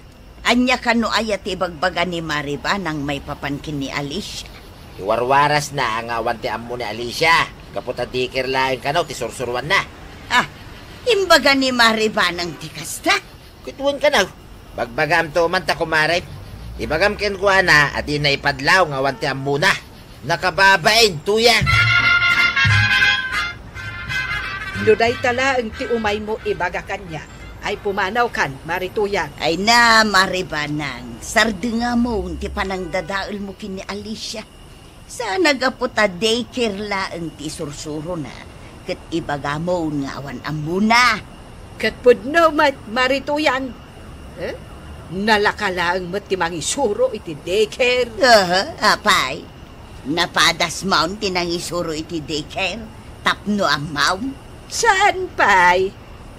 Ania kano aya ti ibagbaga ni Mari Banang maipapan ken ni Alicia? Iwarwarasna nga awan ti ammo ni Alicia. Gapu ta daycare laeng kano ti sursuruanna. Ah, imbaga ni Mari Banang ti kasta? Ket wen kano, bagbagamto man ta, kumare. Ibagam kenkuana a dina ipadlaw nga awan ti ammona. Nakababain, Tuyang. No dayta laeng ti umaymo ibaga kaniak, ay pumanawkan, Mari Tuyang. Ay na, Mari Banang, sardengamon ti panangdadaelmo ken ni Alicia. Saan a gapu ta daycare laeng ti isursurona, ket ibagamon nga awan ammona. Ket pudno met, Mari Tuyang. Eh? Nalaka laeng met ti mangisuro iti daycare. Aha, apay? Napadasmon ti nangisuro iti daycare tapno ammom? Saan pay?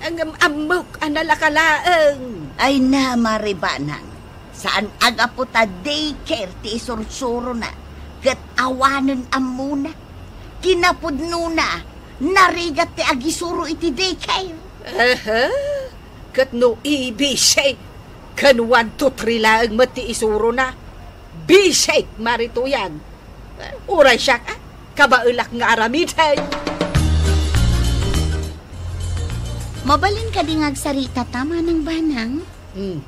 Ngem ammok a nalaka laeng. Ay na, Mari Banang, saan a gapu ta daycare ti isursurona ket awanen ammona. Kinapudnona, narigat ti agisuro iti daycare. Aha. Ket no A B C ken one, two, three laeng met ti isurona, bisik, Mari Tuyang. Uray siak, ah, kabaelak nga aramiden. Mabalin kadi nga agsaritata, Manang Banang? Hmm.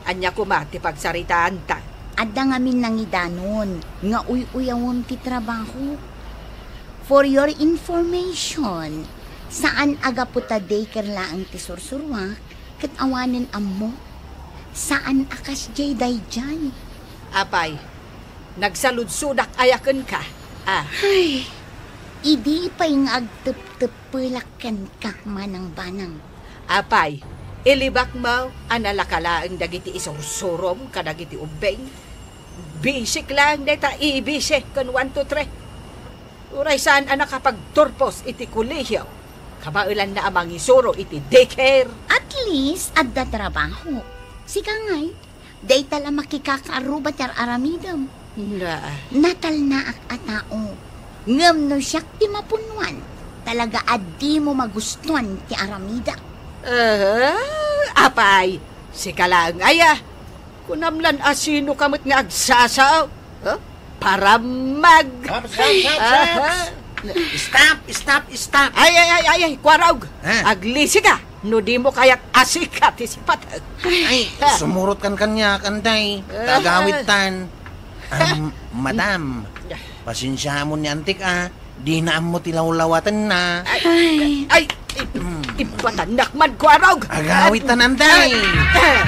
Ania koma ti pagsaritaanta? Adda ngamin nangidanon nga uy-uyawem ti trabaho. For your information, saan a gapu ta daycare laeng ti sursuruak ket awanen ammo. Saan a kasdiay daydiay. Apay, nagsaludsodak aya kenka? Ah. Ay, idi pay nga agteptep pelak kenka, Manang Banang. Apay, ilibakmo a nalaka laeng dagiti isursurom kadagiti ubbing? Bisik laeng dayta A B C ken one, two, three. Uray saan a nakapagturpos iti kolehio, kabaelanna a mangisuro iti daycare. At least, adda trabaho. Sika ngay, dayta la makikakaarruba ti ar-aramidem. Na. Natalnaak a tao. Ngem no siak ti mapunnoan, talaga a dimo magustuan ti aramidak. Ah, apay, sika laeng aya. Kunam lan a sinoka met nga agsasao. Huh? Paramag. Ups, ups, ups, ups. Aha. Stop, stop, stop. Ay, ay, ay, ay, ay, Kuarog. Ha? Aglisika. No dimo kayat a sika ti sipatek. Ay, sumurot kan kaniak, Anday. Ah. Tagawid tan. Am, madam, pasensiamon ni antik, ah. Dina ammo ti lawlawatenna. Ay, ay, ay, ay, mm, ipatannak man, Kuarog. Agawid tan, Anday. Ay,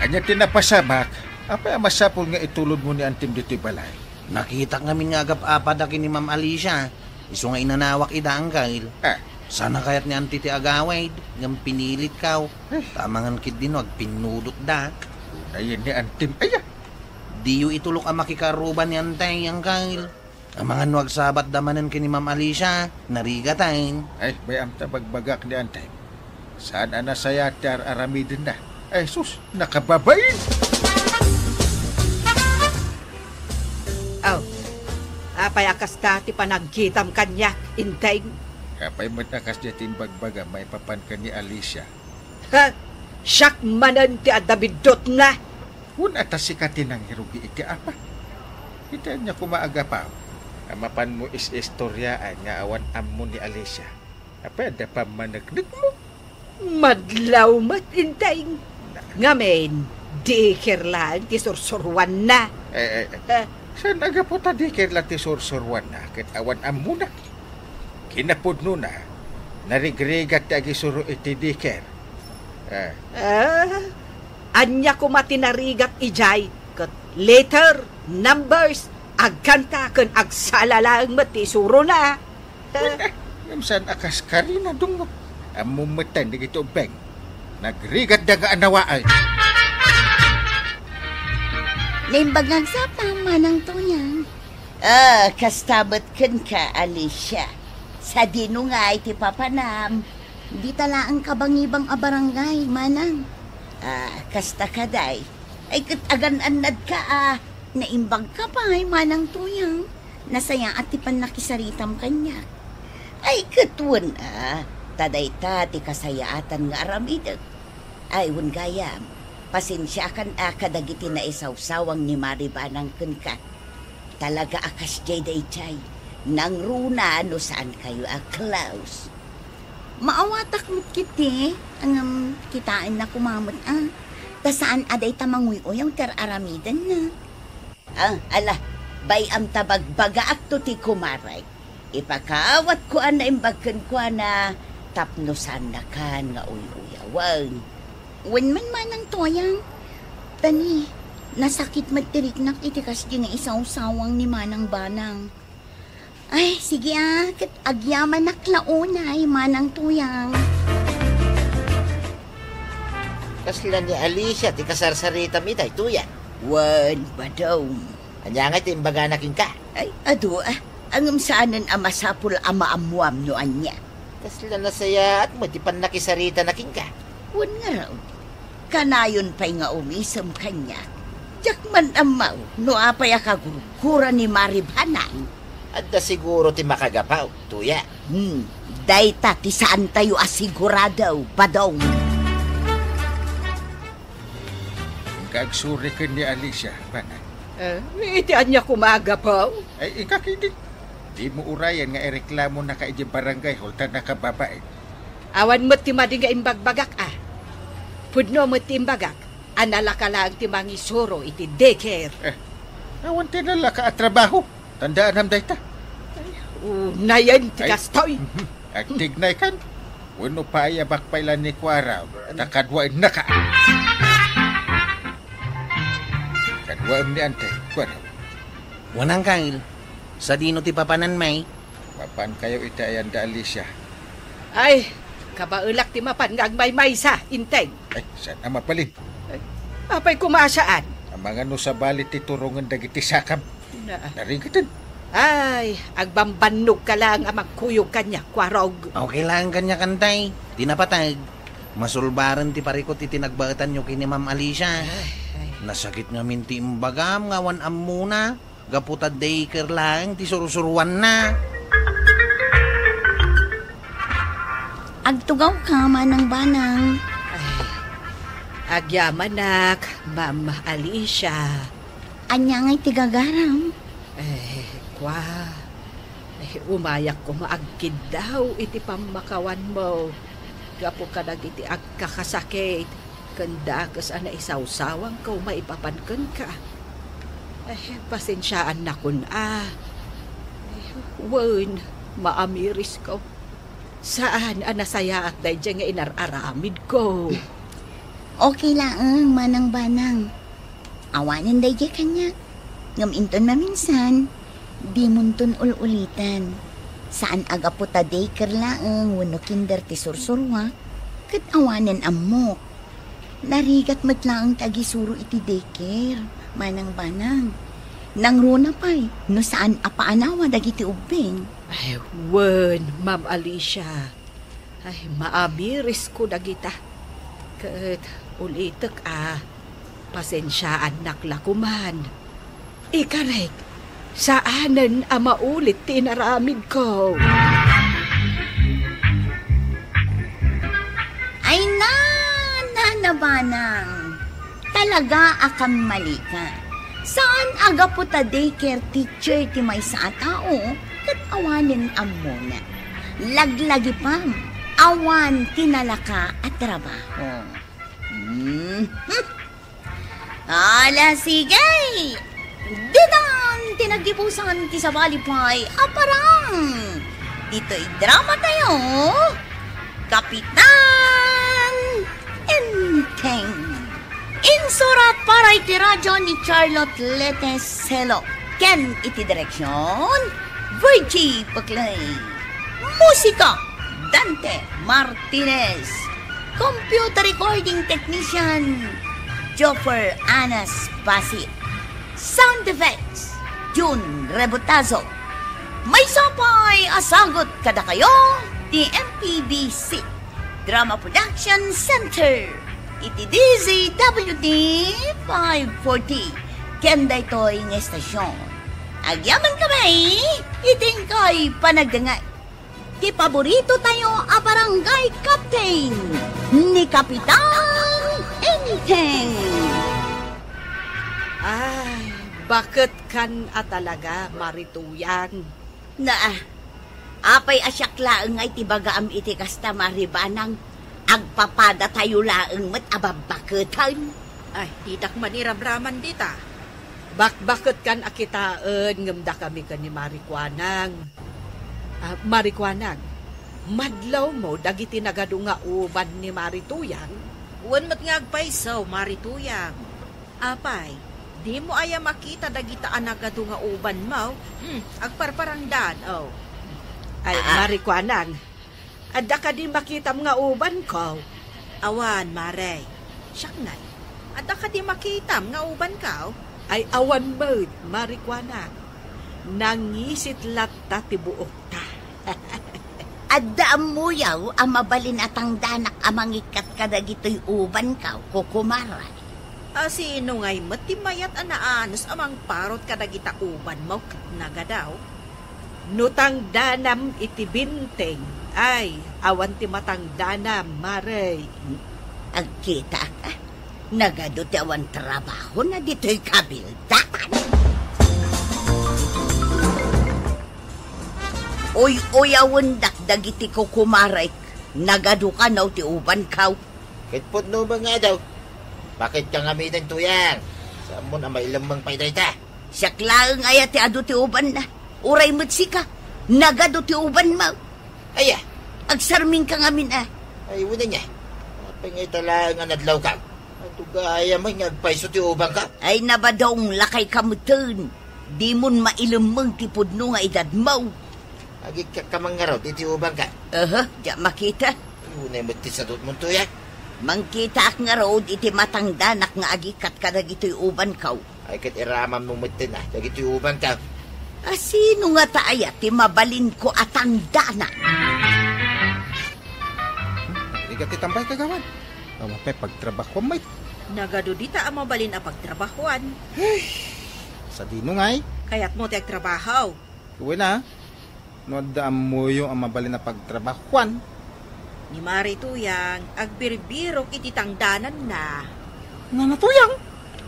ania ti napasamak? Apay a masapul nga itulodmo ni antim ditoy balay? Nakitak ngamin nga agap-apada ken ni Ma'am Alicia. Isu nga inanawak ida, Angkel. Ah. Sana kayat ni Auntie ti agawid, ngem pinilitko. Eh. Ta amangan ketdi no agpinnudotda. Unayen ni Antim aya. Diyo itulok a makikaarruba ni Antay, Angkel. Amangan no agsabatda manen ken ni Ma'am Alicia, narigaten. Ay, bay-am ta bagbagak ni Antay. Saan a nasayaat ti ar-aramidenna. Ay, sus, nakababain! Aw, apay a kasta ti panagkitam kaniak, Inteng? Apay met a kasdiay ti imbagbagam maipapan ken ni Alicia? Ha? Siak manen ti adda biddutna? Wen a ta sika ti nangirugi iti apa? Iti ania koma a gapu a mapanmo is-istoriaan nga awan ammo ni Alicia? Apay adda pammaneknekmo? Madlaw met, Inteng. Na. Ngamin, daycare laeng ti sursuruanna. Eh, eh, eh. Ah. Saan a gapu ta daycare la ti sursuruanna ket awan ammona? Kinapudnona, narigrigat ti agisuro iti daycare. Ah. Ah, ania koma ti narigat idiay ket letter, numbers, agkanta ken agsala laeng met ti isurona? Wen, ah, ngem saan a kas karina, Dunggo. Ammom metten dagiti ubbing. Nagrigatda nga anawaen. Naimbag nga agsapa, Manang Toyang. Ah, kasta met kenka, Alicia. Sadino ngay ti papanam? Dita laeng kabangibang a barangay, Manang. Ah, kasta kadi. Ay, ket agan-annadka, ah. Naimbagka pay, Manang Tuyang. Nasayaat ti pannakisaritam kaniak. Ay, ket wen a, ta dayta ti kasayaatan nga aramidek. Ay, wen gayam, pasensiakan a kadagiti naisawsawang ni Mari Banang kenka. Talaga a kasdiay daydiay, nangruna no saankayo a close. Maawatak met ketdi, ngem kitaenna koma met a, ta saan a dayta manguy-uyaw ti ar-aramidenna. Ah, ala, bay-am ta bagbagaakto ti kumarek. Ipakaawatko a naimbag kenkuana tapno saannakan nga uy-uyawen. Wen man, Manang Tuyang. Tani, nasakit met ti riknak iti kasdi nga isawsawang ni Manang Banang. Ay, sige a, ket agyamanak la unay, Manang Tuyang. Kasla ni Alicia ti kasarsaritam itay, Tuyang? Wen, Badong. Ania ngay ti imbagana kenka? Ay, adu a, ngem saanen a masapul a maammuam no ania. Kasla nasayaat met ti pannakisaritana kenka. Wen ngarud, kanayon pay nga umisem kaniak. Diak man ammo no apay a kagurgura ni Mari Banang. Adda siguro ti makagapu, Tuyang. Hmm, dayta ti saantayo a sigurado, Badong. Inka agsuri ken ni Alicia, Banang. Eh, iti ania koma a gapu? Ay, inka ketdi. Dimo urayen nga ireklamonaka idiay barangay hall ta nakababain. Awan met ti madi nga imbagbagak a. Pudno met ti imbagak a nalaka laeng ti mangisuro iti daycare. Eh, awan ti nalaka a trabaho. Tandaanam dayta. Unayen ti kastoy. Mhm. Agtignaykan. Wenno paayabak pay la ni Kuarab, ta kaduaennaka. Kaduaem ni Anteng, Kuarab. Wen, Angkel, sadino ti papanan, may? Mapankayo iti ayan da Alicia. Ay, kabaelak ti mapan nga agmaymaysa, Inteng. Ay, saan a mabalin? Ay, apay koma a saan? Amangan no sabali ti turongen dagiti sakam. Na. Narigeten. Ay, agbambannogka laeng a magkuyog kaniak, Kuarog. Okay laeng kaniak, Anteng. Ti napateg, masulbaren ti parikut iti nagbaetanyo ken ni Ma'am Alicia. Ay, ay. Nasakit ngamin ti imbagam nga awan ammona. Gapu ta daycare laeng ti sursuruanna. Agtugawka, Manang Banang. Ay, agyamanak, Ma'am Alicia. Ania ngay ti gagaram? Eh, kua, eh, umayak koma agkiddaw iti pammakawanmo gapu kadagiti agkakasakit ken dakes a naisawsawangko maipapan kenka. Eh, pasensiaannakon a. Eh, wen, maamirisko. Saan a nasayaat daydiay nga inar-aramidko. Okay laeng, Manang Banang. Awanen daydiay kaniak. Ngem inton maminsan, dimonton ul-ulitan. Saan a gapu ta daycare laeng wenno kinder ti sursuruak, ket awanen ammok. Narigat met laeng ti agisuro iti daycare, Manang Banang. Nangruna pay no saan a paanawa dagiti ubbing. Ay, wen, Ma'am Alicia. Ay, maamirisko dagita. Ket ulitek a, pasensiaannak la koman. Ikarek, saanen a maulit ti inaramidko. Ay, na, Nana Banang. Talaga a kammalika. Saan a gapu ta daycare teacher ti maysa a tao ket awanen ammona. Laglagipam, awan ti nalaka a trabaho. Hmm. Ala, sige! Ditan ti naggibusan ti sabali pay a parang. Ditoy drama tayo, Kapitan Enteng. Insurat para iti radyo ni Charlotte Lete Selo ken iti direksyon, Virgie Paclay. Musika, Dante Martinez. Computer recording technician, Joffer Anas Basi. Sound effects, Jun Rebotazo. Maysa pay a sagut kadakayo ti M P B C Drama Production Center iti D Z W T five forty. Ken daytoy nga estasyon, agyaman kami iti inkay panagdengngeg ti paborito tayo a barangay captain, ni Kapitan Enteng. Ay, baket kan a talaga, Mari Tuyang. Na, apay a siak laeng nga iti bagaam iti kasta, Mari Banang? Agpapadatayo laeng met a babbaketen. Ay, ditak man iramraman dita. Bakbaket kan a kitaen ngem dakami ken ni Mari Kuanang. Ah, Mari Kuanang, madlawmo dagiti nagadu nga uban ni Mari Tuyang? Wen met nga agpayso, Mari Tuyang. Apay, dimo aya makita dagita a nagadu nga ubanmo? Hmm, agparparangdan, oh. Ay, ah, Mari Kuanang, adda kadi makitam nga ubanko? Awan, Mare. Siak ngay, adda kadi makitam nga ubanko? Ay, awan met, Mari Kuanang. Nangisit latta ti buokta. Adda ammoyo a mabalin a tangdanak a mangikkat kadagitoy ubanko, kukumare. A, sino ngay met ti mayat a naanus a mangparut kadagita ubanmo ket nagadu? No tangdanam iti binteng, ay, awan ti matangdanam, Mare. Agkitaak, a. Nagadu ti awan trabahona ditoy kabildan. Uy-uyawendak dagiti kukumarek, nagadu kano ti ubanko. Ket pudno met nga adu. Baket ka ngamin, Tuyang? Saanmo a mailemmeng pay dayta? Siak laeng aya ti adu ti ubanna? Uray met sika, nagadu ti ubanmo. Aya? Agsarmingka ngamin a. Ay, wen ania. Apay nga ita laeng a nadlawka? Adu gayam nga agpayso ti ubanka? Ay, nabadong, lakayka metten. Dimon mailemmeng ti pudno nga edadmo. Agikkatka man ngarud iti ubanka? Aha, diak makita. Ay, unay met ti sadutmon, Tuyang. Mangkitaak ngarud iti matangdanak nga agikkat kadagitoy ubanko. Ay, ket iramammo metten a dagitoy ubanko. A, sino ngata aya ti mabalinko a tangdana? Hmm, rigat ti tambay, kagawad. Awan pay pagtrabahuam met. Nagadu dita a mabalin a pagtrabahuan. Hey, sadino ngay? Kayatmo ti agtrabaho? Wen a. No adda ammoyo a mabalin a pagtrabahuan. Ni Mari Tuyang, agbirbirok iti tangdananna. Nana Tuyang?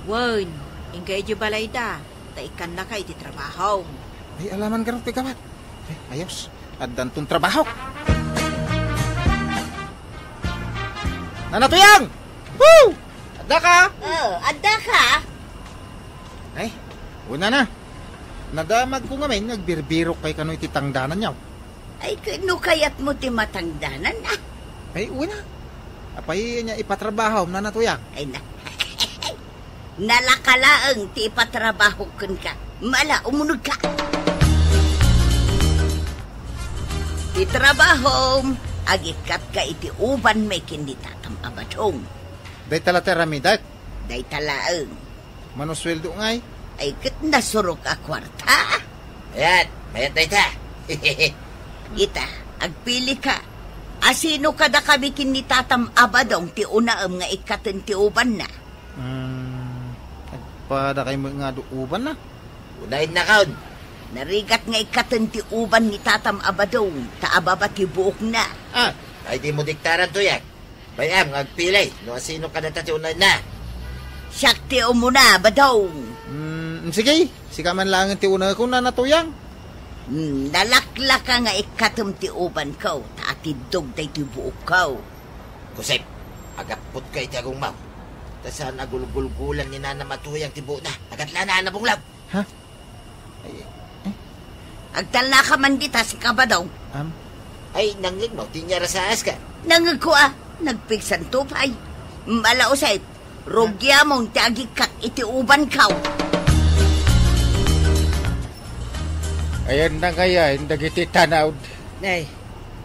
Wen, inka idiay balayda, ta ikkannaka iti trabaho. Ay, alaman garud ti gawad. Ay, ayos. Addanton trabaho. Nana Tuyang! Woo! Addaka? Oh, addaka? Ay, una na. Nadamagko ngamin, nagbirbirok pay kano iti tangdananyo. Ay, ket no kayatmo ti matangdanan, a. Ay, una. Apay ania ipatrabahom, Nana Tuyang? Ay, na. Nalaka laeng ti ipatrabahok kenka. Mala, umunegka. Ti trabahom, agikkatka iti uban mi ken ni tatam a badong. Dayta la ti aramidek? Dayta laeng. Mano sueldo ngay? Ay, ket nasurok a kuarta. Mayat, mayat dayta. Ita, agpilika. Asino kadakami ken ni tatam a badong ti unaem nga ikkaten ti ubanna? Hmm, agpadakay met nga adu ubanna? Unaennakon. Narigat nga ikkaten ti uban ni tatam a badong, ta ababa ti buokna. Ah. Ay, dimo diktaran, Tuyang. Bay-am nga agpili no asino kadata ti unaenna. Siak ti umuna, badong. Hmm, sige, sika man laengen ti unakon, Nana Tuyang. Hmm, nalaklaka nga ikkatem ti ubanko, ta atiddog daytoy buokko. Kusep, agapputka iti agongmo. Ta saan a gulgulgulan ni Nanam a Tuyang ti buokna. Agatla na, nabunglaw. Ha? Ay, eh? Agtalnaka man dita, sika, badong. Am? Ay, nangngegmo ti inyarasaas ka. Nangngegko a, nagpigsanto pay. Mala, Jose, rugiamon ti agikkat iti ubanko. Ayan na ngayan dagiti tanawd. Ay,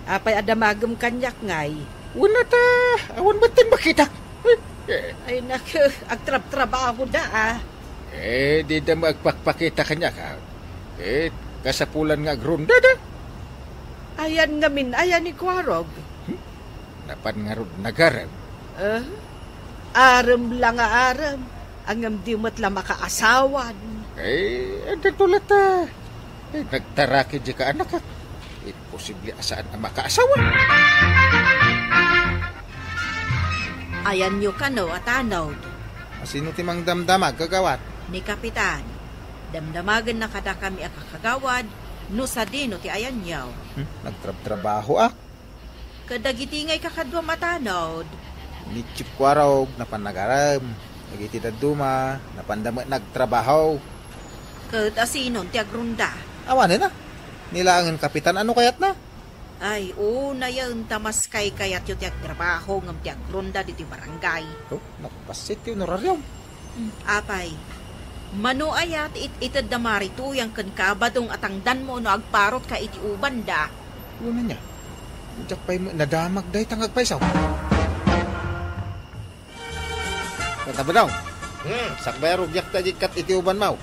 apay a damagem kaniak ngay? Wala ta, awan met ti makitak. Ay, nak, agtrabtrabaho da, ah. Eh, dida met agpakpakita kaniak, ah. Eh, kasapulan nga agrondada. Ayan ngamin, ayan ni Kuarog. Hmm? Napan ngarud nagarem? Eh? Arem la nga arem. Ngem di met la makaasawan. Eh, adda to latta. Eh, nagtaraki di ka, anak, ah. Imposible a saan a makaasawa. Ayanyo kano a tanod? Asino ti mangdamdamag, kagawad? Ni Kapitan. Damdamagenna kadakami a kakagawad no sadino ti ayanyo. Hmm, nagtrabtrabaho, ah. Kadagiti ngay kakaduam a tanod? Ni Chief Kuarog, napan nagarem. Dagiti dadduma, napanda met nagtrabaho. Ket asinon ti agrunda? Awanen a. Ni laengen kapitan, ano kayatna? Ay, unayen ta maskaykayatyo ti agtrabaho ngem ti agrunda ditoy barangay. Oh, nagpassit ti honorarium. Mm, apay, mano aya ti it-ited da Mari Tuyang ken Kabadong a tangdanmo no agparotka iti ubanda? Unayen a. Diak pay met nadamag dayta nga agpayso. Tata Badong. Hmm. Sakbay a rugiak ti agikkat iti ubanmo.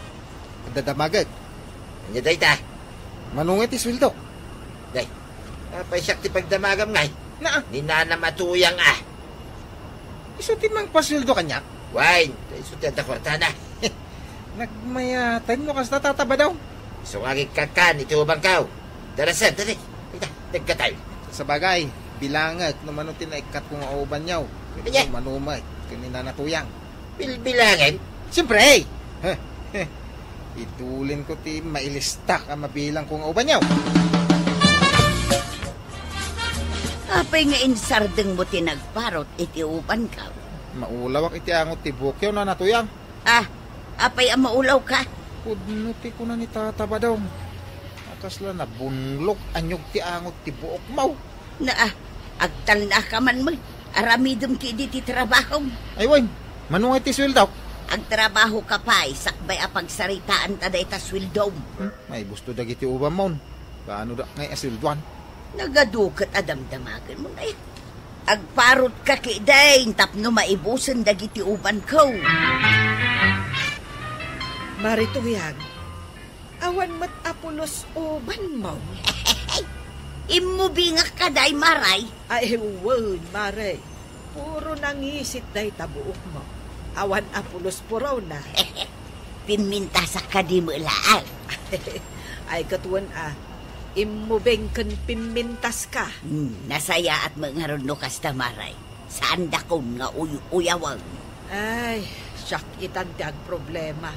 Adda damagek. Ania dayta? Mano nga ti sueldo? Day, apay siak ti pagdamagam ngay? Naa. Ni nanam a Tuyang a. Isu ti mangpasueldo kaniak? Wen, isu ti adda kuartana. Nagmayatan no kasta, Tata Badong. Isu nga agikkakan iti ubanko. Darasen, dali. Ita, nagkatay. Sabagay, bilangek no mano ti naikkat ko nga ubanyo. Ania? No mano met ken ni Nana Tuyang. Bilbilangen? Siempre, eh! Idulin ko ti mailistak a mabilang ko nga ubanyo. Apay nga insardengmo ti nagparot iti ubanko? Maulawak iti angot ti buokyo, Nana Tuyang. Ah, apay a maulawka? Pudno ti kuna ni Tata Badong. A kasla nabunglog a niog ti angot ti buokmo. Naa, agtalnaka man met. Aramidem ketdi ti trabahom. Ay, wen, mano nga iti sueldok? Agtrabahoka pay, sakbay a pagsaritaanta dayta sueldom. Hmm, maibusto dagiti ubanmon. Kaano dak ngay a sueldoan? Nagadu ket a damdamagenmo, ay. Agparotka ketdi tapno maibusen dagiti ubanko. Mari Tuyang, awan met a pulos ubanmo. Immubingak kadi, Mari. Ay, wen, Mari. Puro nangisit dayta buokmo. Awan a pulos purona. Pimmintasak kadi met laeng. Ay, ket wen a, immubing ken pimmintaska. Hmm, nasayaat met ngarud no kasta, Mari. Saandakon nga uy-uyawen. Ay, siak itan ti agproblema.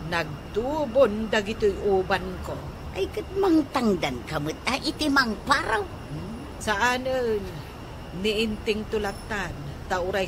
Nagtubon dagitoy ubanko. Ay, ket mangtangdanka met a iti mangparaw. Hmm, saanen. Ni Inting to lattan, ta uray